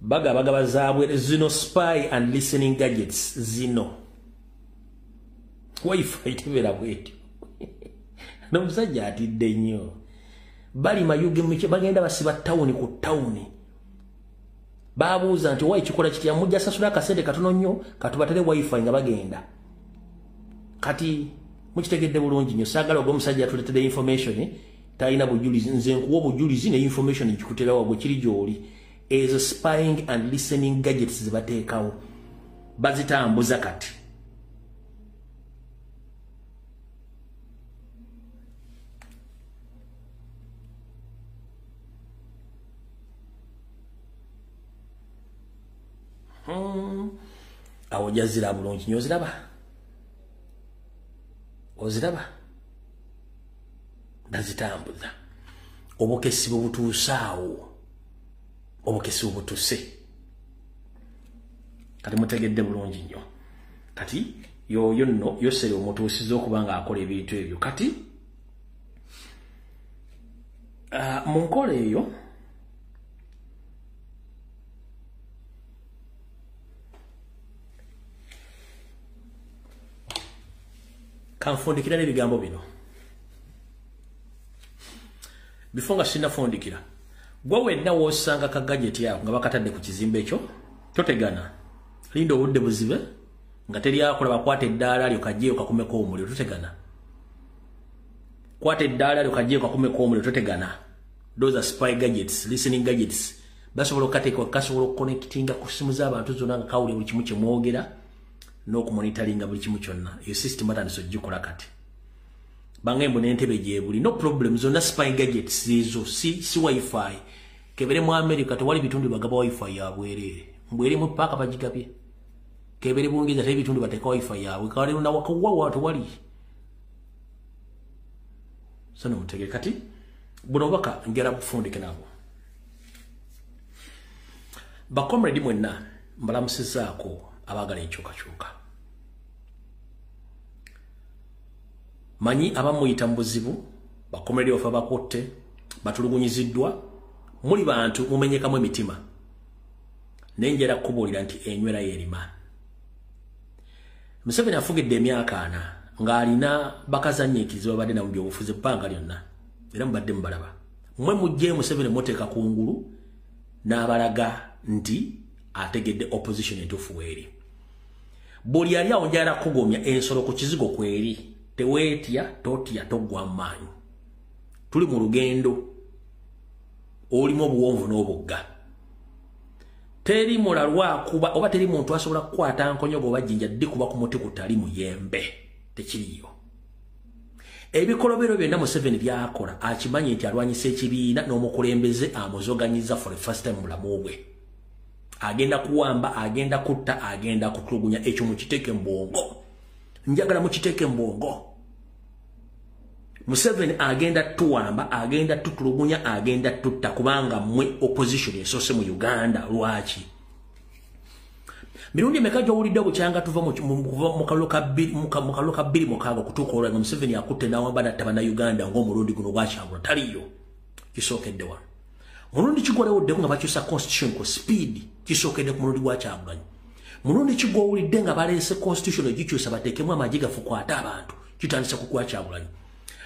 Bagaba zaabwe zino spy and listening gadgets zino. Wifi tebeera bwetyo. N'omusajja atidde nnyo. Bali Mayuge bagenda basiba tawuni ku tawuni. Babuuza nti wayi kikola kitya, mujja sasula akasente katono nnyo katubatere wifi nga bagenda. Kati mukitegedde bulungi nnyo. Saagala ogwo omusajja atuleetedde information talina bujulizi. Nze nkuwa obujulizi ne information nkikuterawo gwe kiri gy'oli. Ezo spying and listening gadgets zebateekawo bazitambuza kati. Awo ojja bulungi nnyo. Oziraba, oziraba bazitambuza. Obukesi bwe butuuse awo, obukesi obutuse. Kati mutegedde bulungi nnyo. Kati yoyo nno Yoseri omutuusiza okuba nga akola ebintu ebyo. Kati mu nkola eyo kanfundikira n'ebigambo bino. Bifo nga sinnafundikira, gwe wenna w'osanga ka gadget ako nga bakatadde ku kizimbe ekyo, totegana. Linda obudde buzibe nga teri akola, bakwata eddaala lyo kajjeeyo kakumeko omuliro, totegana. Kwata eddaala lyo kajjeeyo kakumeko omuliro, totegana. Those are spy gadgets, listening gadgets. Basobola okukateeka, kasobola okuconnectinga ku ssimu z'abantu zonna nga kawulira buli kimu kye mwogera n'okumonitoringa buli kimu kyonna. Eyo system batandise ogikola kati. Bangembo n'entebe gyebuli, no problem. Zonna spy gadgets ezo, si wifi. Kebere mu America tewali bitundu bagaba wifi ya bwereere. Mbwere mu paaka bagigabye. Kebere Bungereza tewali bitundu bateeka wifi yaabwe. Kale na wakawa tewali. So no mutege kati buno obubaka njagala bufundike nabwo. Bakomredi mwenna mbalamusizaako abaagala enkyukakyuka. Manyi abamuyita mu buzibu, bakomredi baffe abakutte, batulugunyiziddwa, muli bantu mumenyekamu emitima. Naye njagala kukubuulira nti enywera y'erima. Museveni afugidde emyaka 4 ng'alina bakazannyiikirizi babadde nabo mu byobufuzi ebbanga lyonna, era mubadde mubalaba. Mmwe mujje Museveni muteeka ku ngulu n'abalaga nti ategedde opposition entuufu weeri. Buli ali awo njagala kukugumya ensolo ku kizigo kweri. Teweetya, totya, toggwa maanyi. Tuli mu lugendo olimu obuwonvu n'obugga. Teri mulalwa akuba oba teri muntu asobola kukwata nkonyogo oba jjinja ddikuba ku muti kutali muyembe. Tekiriyo. Ebikolobero byonna Museveni by'akola akimanyi nti alwanyisa ekibiina n'omukulembeze amuzoganyiza for the first time mu bulamu bwe. Agenda kuwamba, agenda kutta, agenda kutulugunya. Ekyo mukiteeke mu bwongo. Njagala mukiteeke mu bwongo. Museveni agenda tuwamba, agenda tutulugunya, agenda tutta, kubanga mmwe opposition esoose mu Uganda. Lwaki? Mirundi emeka gy'owulidde bukyanga tuva mu kalulu ka 2006 okutuuka olwo nga Museveni akutte n'awamba n'atta bannayuganda ng'omulundi guno gwakyagula taliyo. Kisookedde wano. Mulundi kigwolewuddeko nga bakyusa constitution ku speed, kisookedde ku mulundi gwa Kyagulanyi. Mulundi kigwowulidde nga baleese constitution egikyusa bateekemu amagye gafukwate abantu, kitandise ku gwa Kyagulanyi.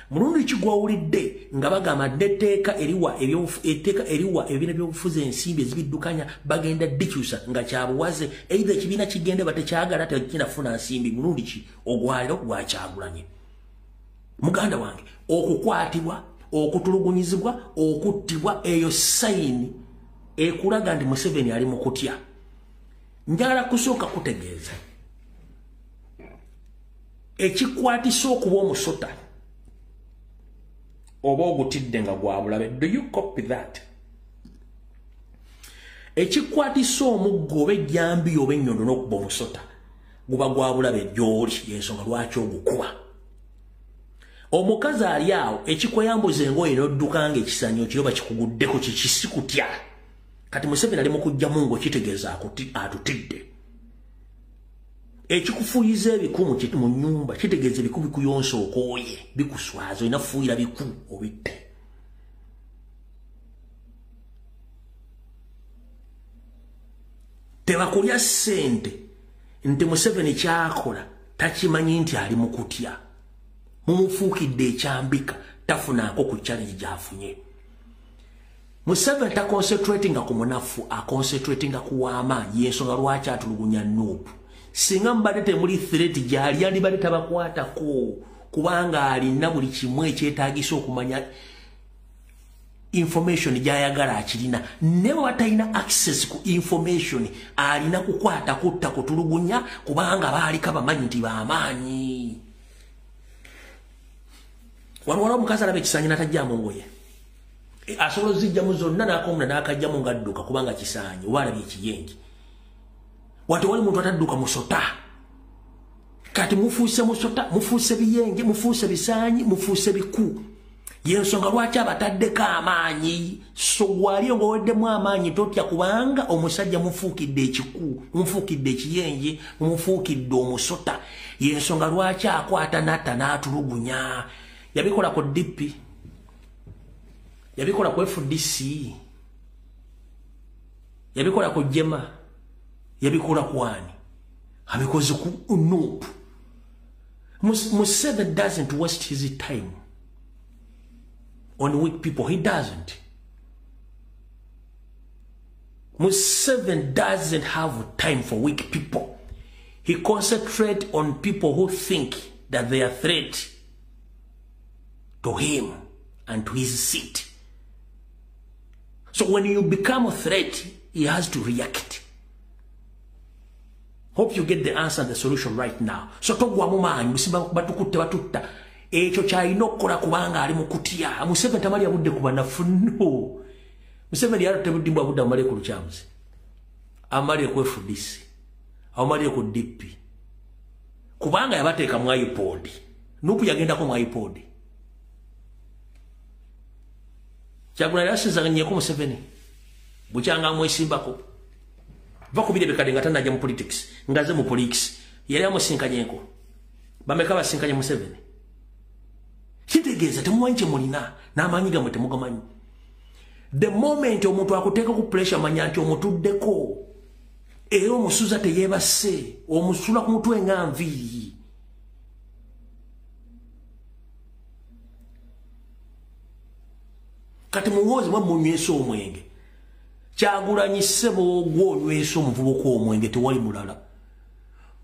Mulundi kigwowulidde nga bagamba n'etteeka eriwa etteeka eriwa ebibiina by'obufuzi ensimbi ezibiddukanya bagenda dikyusa nga kyabuwaze, either ekibiina kigende batekyagala tekinafuna nsimbi. Mulundi ki ogwaliro gwa Kyagulanyi. Muganda wange, okukwatibwa, okutulugunyizibwa, okuttibwa, eyo sayini ekulaga nti Museveni ali mu kutya. Njagala kusooka kutegeeza ekikwatisa okuba omusota oba ogutidde nga gwa bulabe. Do you copy that? Ekikwatisa omuggo oba ejjambiya oba ennyondo n'okuba omusota guba gwa bulabe gy'oli, y'ensonga lwaki ogukuba. Omukazi ali awo ekikweyambuza engoye n'odduka ng'ekisanyo kiro bakikuguddeko kikisi kutya. Kati Museveni ali mu kujjamu ng'okitegeeza atutidde. Ekikufuuyiza ebiku mu nnyumba kitegeeza ebiku bikuyonsa okooye, bikuswaza, olina fuuyira biku obitte. Tebakulya ssente nti Museveni kyakola takimanyi nti ali mu kutya. Mumufuukidde ekyambika, tafunaako ku challenge gy'afunye. Museveni taconcentratinga ku munafu, aconcentratinga ku w'amaanyi. Y'ensonga lwaki atulugunya NUP. Singa mubadde temuli threat gy'ali, yandibadde tabakwatako, kubanga alina buli kimu ekyetaagisa okumanya information gy'ayagala akirina. Ne bwe batalina access ku information, alina kukwata, kutta, kutulugunya, kubanga baaliko abamanyi nti b'amaanyi. Wano waliwo omukazi alaba ekisaanyi n'atajjaamu ngoye. Asobola ozijjamu zonna n'akomuna n'akajjamu ng'adduka kubanga kisaanyi, oba alabye ekiyenje. Wate wali muntu atadduka musota. Kati mufuuse musota, mufuuse biyenje, mufuuse bisaanyi, mufuuse biku. Y'ensonga lwaki abataddeko amaanyi. So gwali ng'oweddemu amaanyi totya, kubanga omusajja mufuukidde ekiku, mufuukidde ekiyenje, mufuukidde omusota. Y'ensonga lwaki akwata n'atta n'atulugunya. Yabikola ku DP, yabikola ku FDC, yabikola ku Jema, yabikola ku ani, abikoze ku NUP. Museveni doesn't waste his time on weak people. He doesn't. Museveni doesn't have time for weak people. He concentrates on people who think that they are threat to him and to his seat. So when you become a threat, he has to react. Hope you get the answer and the solution right now. So togwamu maanyi, musimba batukutte batutta. Ekyo kyalina okukola kubanga ali mu kutya. Museveni tamalya budde ku banafu, no. Museveni yalotte budimbwa budde amale ku lukyamuzi, amalire ku FDC, amalire ku DP. Kubanga yabateeka mu iPod. NUP yagendako mu iPod. Kyagulanyi yasizanyeko Museveni. Bukyanga amwesimbako. Va ku birebe kade nga tannajja mu politics, ngaze mu politics. Yali amusinkanyeko. Bameka basinkanye Museveni. Kitegeeza temumanyi kye mulina, n'amaanyi gammwe temugamanyi. The moment omuntu akuteeka ku pressure, manya nti omutuddeko. Era omusuza teyeebase, omusula ku mutwe nga nviiri. Kati muwozi mwe munywesa omwenge. Kyagulanyi ssebo gw'onywesa omuvubuka omwenge, tewali mulala.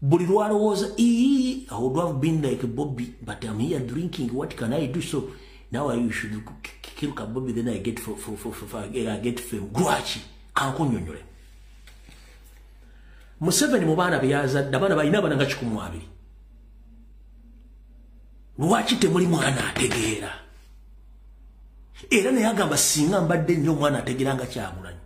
Buli lwalowooza, I would have been like Bobby, but I'm here drinking, what can I do? So now I should kill Bobby, then I get for I get fame. Lwaki? Kankunnyonnyole. Museveni mu baana be yazadde, abaana balina abaana nga 120. Lwaki temuli mwana ategeera? Era naye agamba singa mbadde nnyo omwana ategeera nga Kyagulanyi.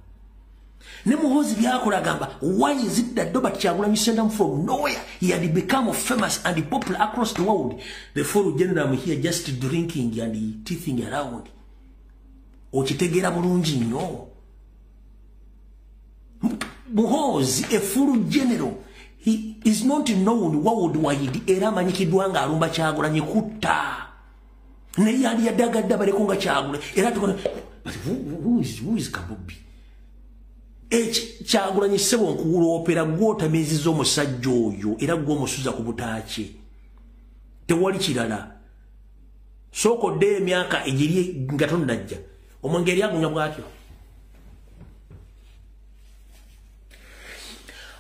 Ne Muhoozi byakola agamba, why is it that Robert Kyagulanyi Ssentamu from nowhere he had become famous and popular across the world? The four general here just drinking and teething around. Okitegeera bulungi nnyo. Muhoozi, a full general, he is not known worldwide. Era amanyikiddwa nga alumba Kyagulanyi kutta. Naye yali yaddagadda baleko nga Kyagulanyi. Era tukona, but who is Kabubi? Kyagulanyi ssebo nkuwuloopera gw'otamiizizza omusajja oyo era gw'omusuza ku butaaki. Tewali kirala. Sooka oddeyo emyaka egiri nga tonnajja. Omwenge eri agunywa bw'atyo.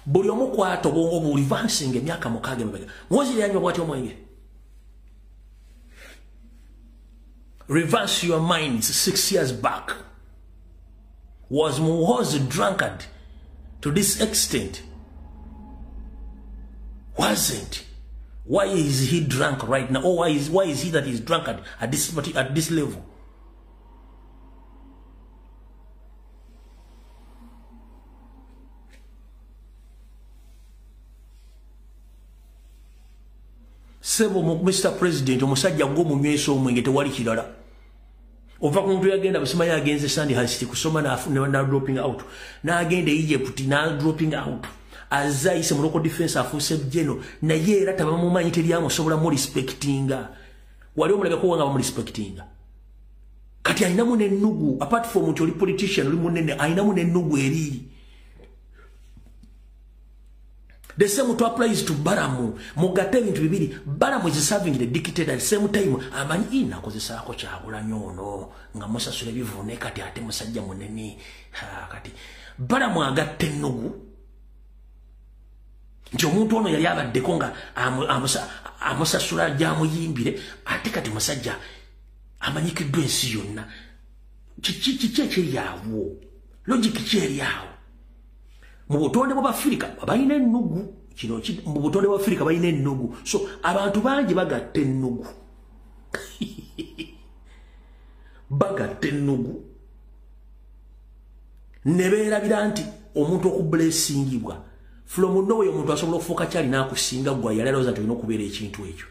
Buli omu kwata obwongo buli vansinga emyaka 6 emabega. Muhoozi yanywa bw'atyo omwenge. Reverse your minds 6 years back. Was Muhoozi drunkard to this extent? Wasn't. Why is he drunk right now? Or why is he that is drunkard at this level? Sebo Mr. President, omusajja gw'omunywesa omwenge tewali kirala. Ova ku muntu yagenda busima yagenze Sandhurst kusoma na dropping out. N'agenda Egypt na dropping out. Azza ayise mu local defense afuuse general naye era tabamumanyi teri amusobola mu respectinga. Wali omulabeko wanga bamu respectinga. Kati alinamu n'ennugu apart from nti oli politician oli munene alinamu n'ennugu eri. The same to applies to Baramu. Mugatte ebintu bibiri. Baramu is serving the dictator at the same time. Amanyi nakozesaako Kyagulanyi ono nga musasula ebivune kati ate musajja munene. Kati Baramu agatta ennugu nti omuntu ono yali abaddeko nga amusasula gy'amuyimbire ate kati musajja amanyikiddwa ensi yonna. Kiki ekiri awo? Logic ki eri awo? Mu butonde bw'Abafirika balina ennugu. Kino mu butonde bw'Afirika balina ennugu. So abantu bangi bagatta ennugu. Bagatta ennugu. Ne beerabira nti omuntu okublessingibwa from nowhere omuntu asobola okufuuka kyali n'akusinga gwe yali alowooza nti olina okubeera ekintu ekyo.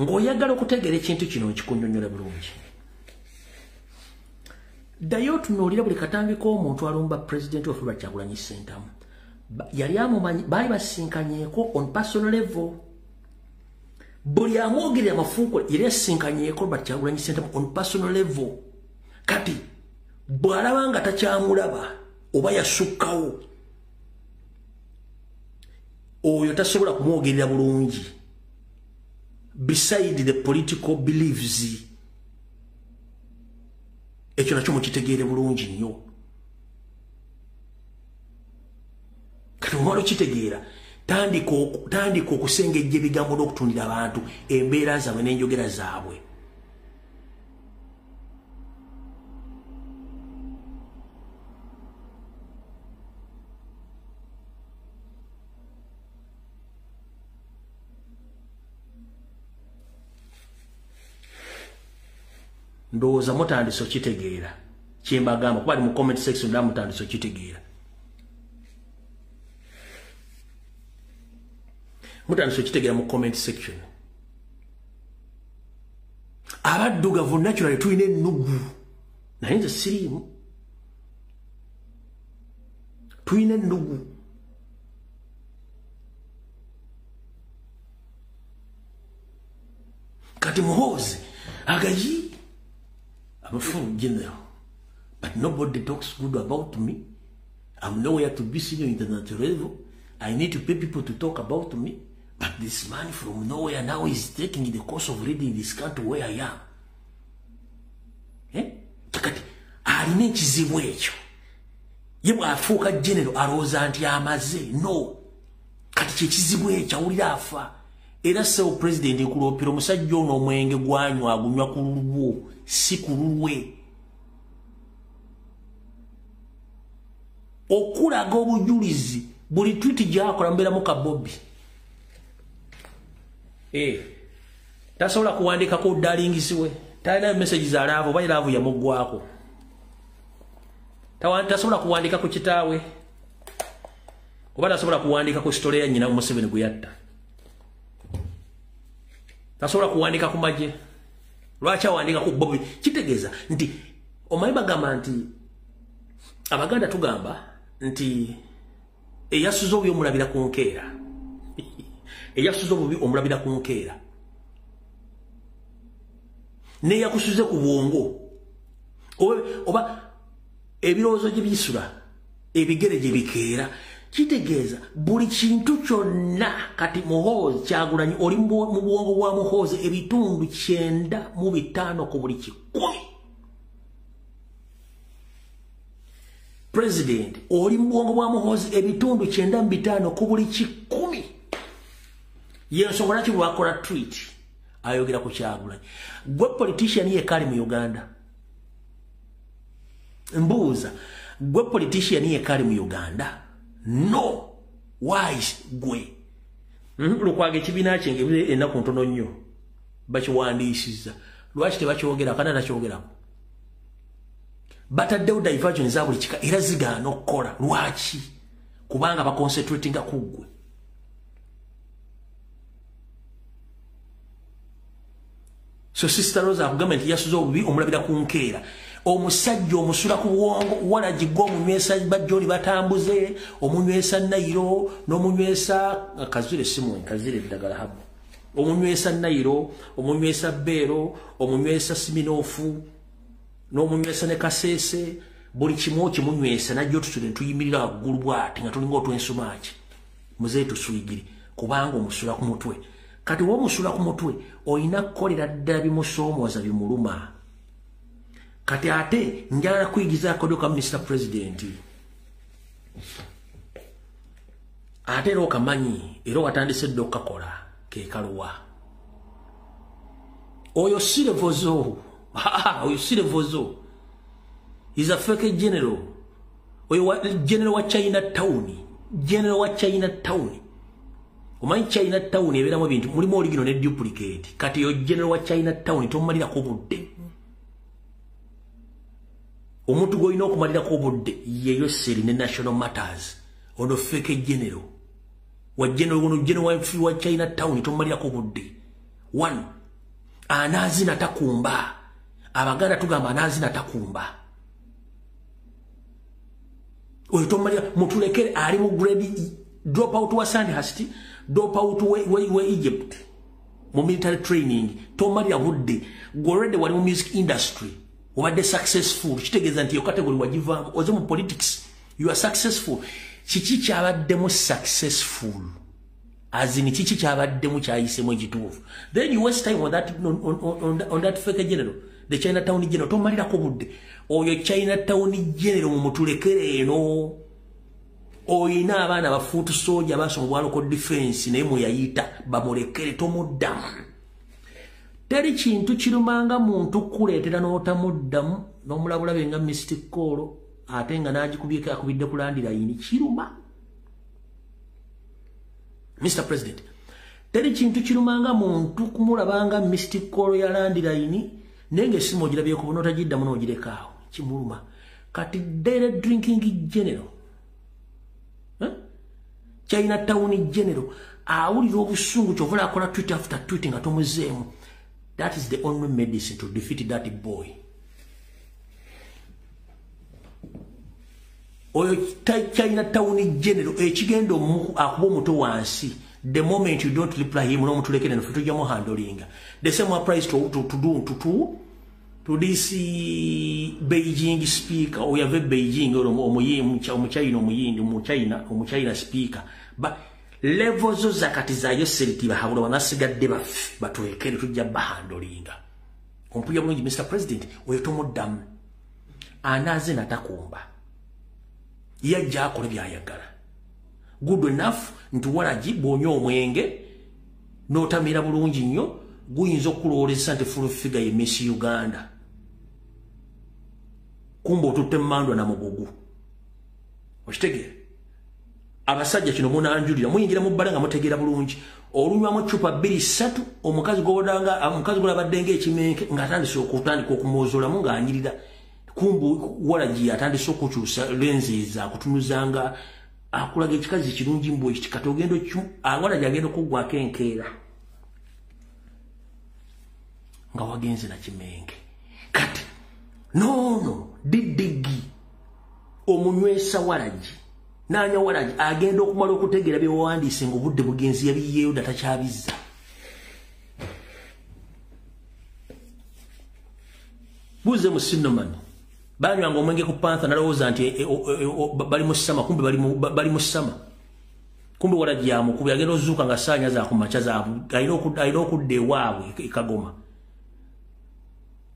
Ng'oyagala okutegeera ekintu kino nkikunnyonnyola bulungi. Ddayo otunuulire buli katambi k'omuntu alumba President waffe Robert Kyagulanyi Ssentamu. Yali amumanyi, baali basinkanyeeko on personal level. Buli amwogerera amafuuko yali asinkanyeeko Robert Kyagulanyi Ssentamu on personal level. Kati bw'alaba nga takyamulaba oba yasukkawo, oyo tasobola kumwogerera bulungi. Beside the political beliefs, ekyo nakyo mukitegeere bulungi nnyo. Kati omala okitegeera, tandika okusengejja ebigambo n'okutundira abantu embeera zaabwe n'enjogera zaabwe. Ndowooza mutandise okitegeera kye mbagamba, kuba ali mu comment section ndaba mutandise okitegeera. Mutandise okitegeera mu comment section. Abaddugavu naturally tulina ennugu, naye nze siriimu. Tulina ennugu. Kati Muhoozi agayi, I'm a full general, but nobody talks good about me. I'm nowhere to be seen on international level. I need to pay people to talk about me. But this man from nowhere now is taking the course of reading this country where I am. Eh? Kati alina ekizibu ekyo. Ye bw'afuuka general alowooza nti amaze. No. Kati kye kizibu ekyo awulira afa. Era ssebo President nkuloopera omusajja ono omwenge gwanywa agunywa ku lulwo si ku lulwe. Okulaga obujulizi buli tweet gy'akola mbeeramu ka Bobby. Tasobola kuwandiika ku darlings we. Talina message za love oba love yamuggwako. Tasobola kuwandiika ku kitaawe. Oba tasobola kuwandiika ku story ya nnyina Museveni gwe yatta. Tasobola kuwandiika ku magye. Lwaki awandiika ku Bobi? Kitegeeza nti omanyi bagamba nti Abaganda tugamba nti eyasuze obubi omulabira ku nkeera. Eyasuze obubi omulabira ku nkeera. Neyakusuze ku bwongo. Oba ebirowoozo gye bisula, ebigere gye bikeera. Kitegeeza buli kintu kyonna kati Muhoozi Kyagulanyi oli mu bwongo bwa Muhoozi ebitundu 95 ku buli 100. President oli mu bwongo bwa Muhoozi ebitundu 95 ku buli 100. Yensonga lwaki lwakola tweet ayogera ku Kyagulanyi. Gwe politician yekka ali mu Uganda. Mbuuza, gwe politician yekka ali mu Uganda? No. Why gwe? Lukwago ekibiina kye ennaku ntono nnyo bakiwandiisizza. Lwaki tebakyogera? Kana takyogerako. Bataddewo diversion za buli kika era zigaana okukola. Lwaki? Kubanga baconcentratinga ku ggwe. So Sister Rosa akugamba nti yasuze obubi omulabira ku nkeera. Omusajja omusula ku bwongo walagi gwe omunywesa bajjoli batambuze, omunywesa nayiro n'omunywesa kazire simu kazire eddagala habo. Omunywesa nayiro, omunywesa beero, omunywesa siminofu, n'omunywesa ne kasese, buli kimu kimunywesa najjo tusule tuyimirira waggulu bw'ati nga tulinga otw'ensumaaki. Muzeeyi tusuyigire kubanga omusula ku mutwe. Kati w'omusula ku mutwe olina kukolera ddala bimusoomooza bimuluma. Kati ate njagala kuyigiza akakodyo ka Mr. President. Ate era okamanyi era watandise dda okukakola ke kaluwa. Oyo Sirevozo, oyo Sirevozo is a fake general. Oyo general wa China Town, general wa China Town. Omanyi China Town ebeeramu ebintu mulimu original ne duplicate. Kati oyo general wa China Town tomumalirako budde. Omuntu gw'olina okumalirako obudde yeyo seri ne national matters. Ono fake general wa general ono general wa China Town tomumalirako obudde. One, anaazina takumba. Abaganda tugamba anaazina takumba. Oyo tomumalira mutulekere ali mu grade drop out wa Sandhurst, drop out we Egypt mu military training. Tomumalira budde. Gwe already wali mu music industry. Obadde successful, kitegeeza nti yo category wagivaamu. Oze mu politics, you are successful. Kiki kyabaddemu successful? As in kiki kyabaddemu kyayisemu ekituufu? Then you waste time on that, on that fake general, the Chinatown general. Tomalirako budde. Oyo Chinatown general mumutulekere eno. Oyina abaana ba foot soldier basoma bwa local defense naye muyayita bamulekere tomuddamu. Teri kintu kirumanga muntu kuleetera n'otamuddamu n'omulabulabe nga Mystic Call ate nga n'agikubyeko akubidde ku landline kiruma. Mr. President, teri kintu kirumanga muntu kumulabanga Mystic Call ya landline naye ng'essimu ogirabyeko n'otagiddamu n'ogirekaawo kimuluma. Kati daily drinking general, China Town general awulira obusungu kyova akola tweet after tweet nga tomuzeemu. That is the only medicine to defeat that boy. Oyo China Town general ekigenda akuba omuto wansi. The moment you don't reply him, n'omutulekere nffe tujja muhandlinga. The same applies to this Beijing speaker. Oyo ave Beijing omuchina omuyindi omuchina speaker. But level zo zakati za yoseriti bahabula banasigadde baffe batulekere tujja bahandlinga. Ompuya bulungi Mr. President, oyo tomuddamu. Anaaze natakumba. Yajja akola by'ayagala. Good enough nti walagi bw'onywa omwenge n'otamira bulungi nnyo guyinza okulowooleza nti full figure ye Miss Uganda. Kumbe otutte mmandwa na mugugu. Okitegeera? Abasajja kino munanjulira, muyingira mu bbala nga mutegeera bulungi. Olunywamu ccupa 2 3, omukazi gw'odanga, omukazi gw'olabadde ng'ekimenke ng'atandise okutandika okumwozolamu ng'anyirira. Kumbu walagi atandise okukyusa lenses akutunuzanga akulaga ekikazi kirungi mbu ekikata ogenda walagi agenda okuggwako enkeera nga wagenze na kimenke. Kati noono diddigi omunywesa walagi nanya walagi agenda okumala okutegeera bye wawandiise ng'obudde bugenzi yabiyeeyo dda takyabizza. Buuze mu Sinnomani banywanga omwenge ku Panther nalowooza nti bali mu ssama, kumbe bali mu ssama, kumbe walagi yamukubi agenda ozuuka nga ssaanya za ku makya zaabwe alina okudda ewaabwe e Kagoma,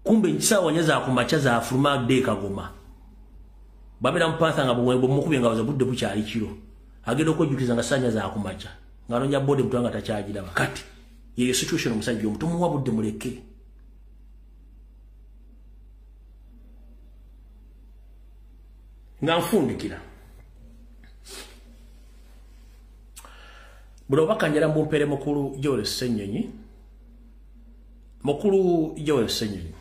kumbe ssaawa nnya za ku makya zaafuluma adde e Kagoma. Babeera mu Panther nga bwemukubye nga budde bukyali kiro, agenda okwejjukiza nga ssaanya za ku makya ng'anoonya bode mutwe nga takyagiraba. Kati yeyo situation omusajja omu tomuwa budde, muleke. Nga nfundikira buli obubaka njala mbumpere mukulu Joel Ssenyonyi. Mukulu Joel Ssenyonyi,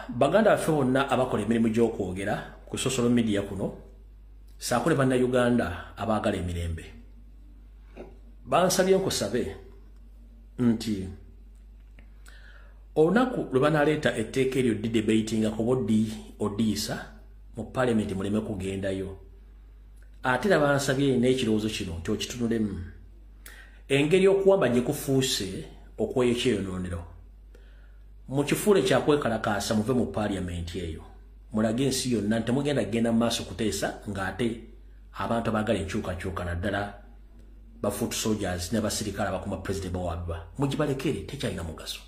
baganda baffe bonna abakola emirimu gy'okwogera ku social media kuno ssaako ne bannayuganda abaagala emirembe, bansabye nkusabe nti olunaku lwe banaleeta etteeka eryo didebatingako oba odiyisa mu paalamenti muleme kugendayo. Ate era bansabye n'ekirowoozo kino nti okitunulemu engeri okuwamba gye kufuuse okwoyo ekyeyonoonero. Mu kifuule kyakwekalakaasa muve mu paalamenti eyo, mulage ensi yonna nti temugenda kugenda mu maaso kuteesa ng'ate abantu abaagala enkyukakyuka naddala ba foot soldiers n'abasirikale abakuuma pulezidenti bawabibwa, mugibalekere, tekyalina mugaso.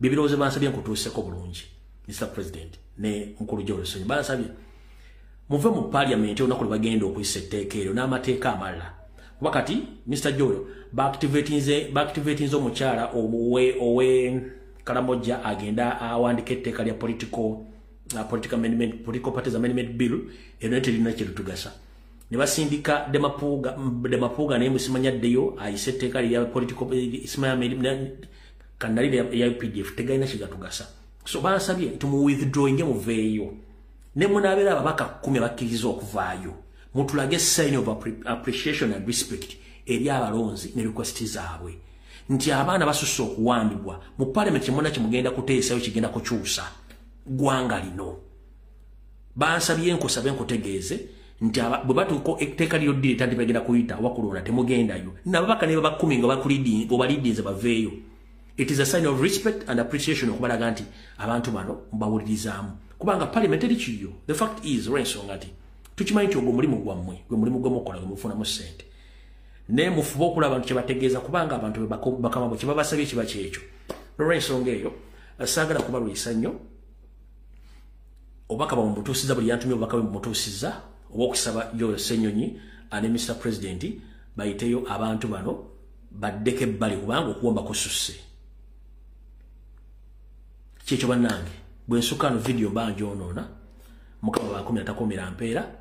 Bibirowoozo bansabye nkutuuseko bulungi Mr. President ne mukulu Joel Ssenyonyi. Bansabye muve mu paalamenti olunaku lwe bagenda okuyisa etteeka eryo n'amateeka amalala, kuba kati Mr. Joel baactivatinze omukyala owe Karamoja agenda awandika etteeka lya political amendment, political parties amendment bill, ero terina kyerutugasa. Ne basindika Demapuga naye musimanya ddeyo ayise etteeka lya political kanali ya UPDF tegalina kigatugasa. So bansabye nti mu withdrawinge muveeyo, ne munaabeera ababaka 10 bakkiriza okuvaayo, mutulage sign of appreciation and respect eri abalonzi ne request zaabwe nti abaana basusse okuwambibwa mu paalamenti kyemuna kyemugenda kuteesayo kigenda kukyusa ggwanga lino. Bansabye nkusabe nkutegeeze nti bwe batuuka etteeka lyo ddireeta nti bagenda kuyita wakulonda temugendayo, n'ababaka ne baba 10 nga obalidinze baveeyo. It is a sign of respect and appreciation okubalaga nti abantu bano mbawulirizaamu, kubanga parliament eri kiyo. The fact is olw'ensonga nti tukimanyi nti ogwo mulimu gwammwe, gwe mulimu gwemukola gwe mufunamu ssente, naye mufube okulaba abantu kye bategeeza, kubanga abantu bakama bo kye babasabye kiba kyekyo. N'olw'ensonga eyo saagala kubalwisa nnyo, obubaka bwe buli yantumye obubaka bwe mumutuusizza oba okusaba Joel Ssenyonyi ne Mr. President bayiteyo abantu bano baddeko ebbali, kubanga okuwamba kususse. Kyekyo bannange, bwe nsuka no video mba njonoona, Mukama bakumira takomera mpeera,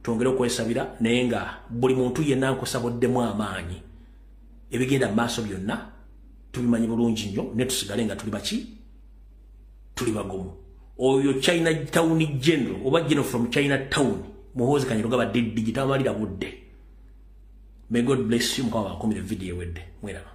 twongere okwesabira, naye nga buli muntu yenna nkusaboddemu amaanyi, ebigenda mu maaso byonna tubimanyi bulungi nnyo, ne tusigale nga tuli baki, tuli bagumu. Oyo China Town General oba General from China Town Muhoozi Kainerugaba digital amalira budde. May God bless you. Mukama bakumire video ewedde mweraba.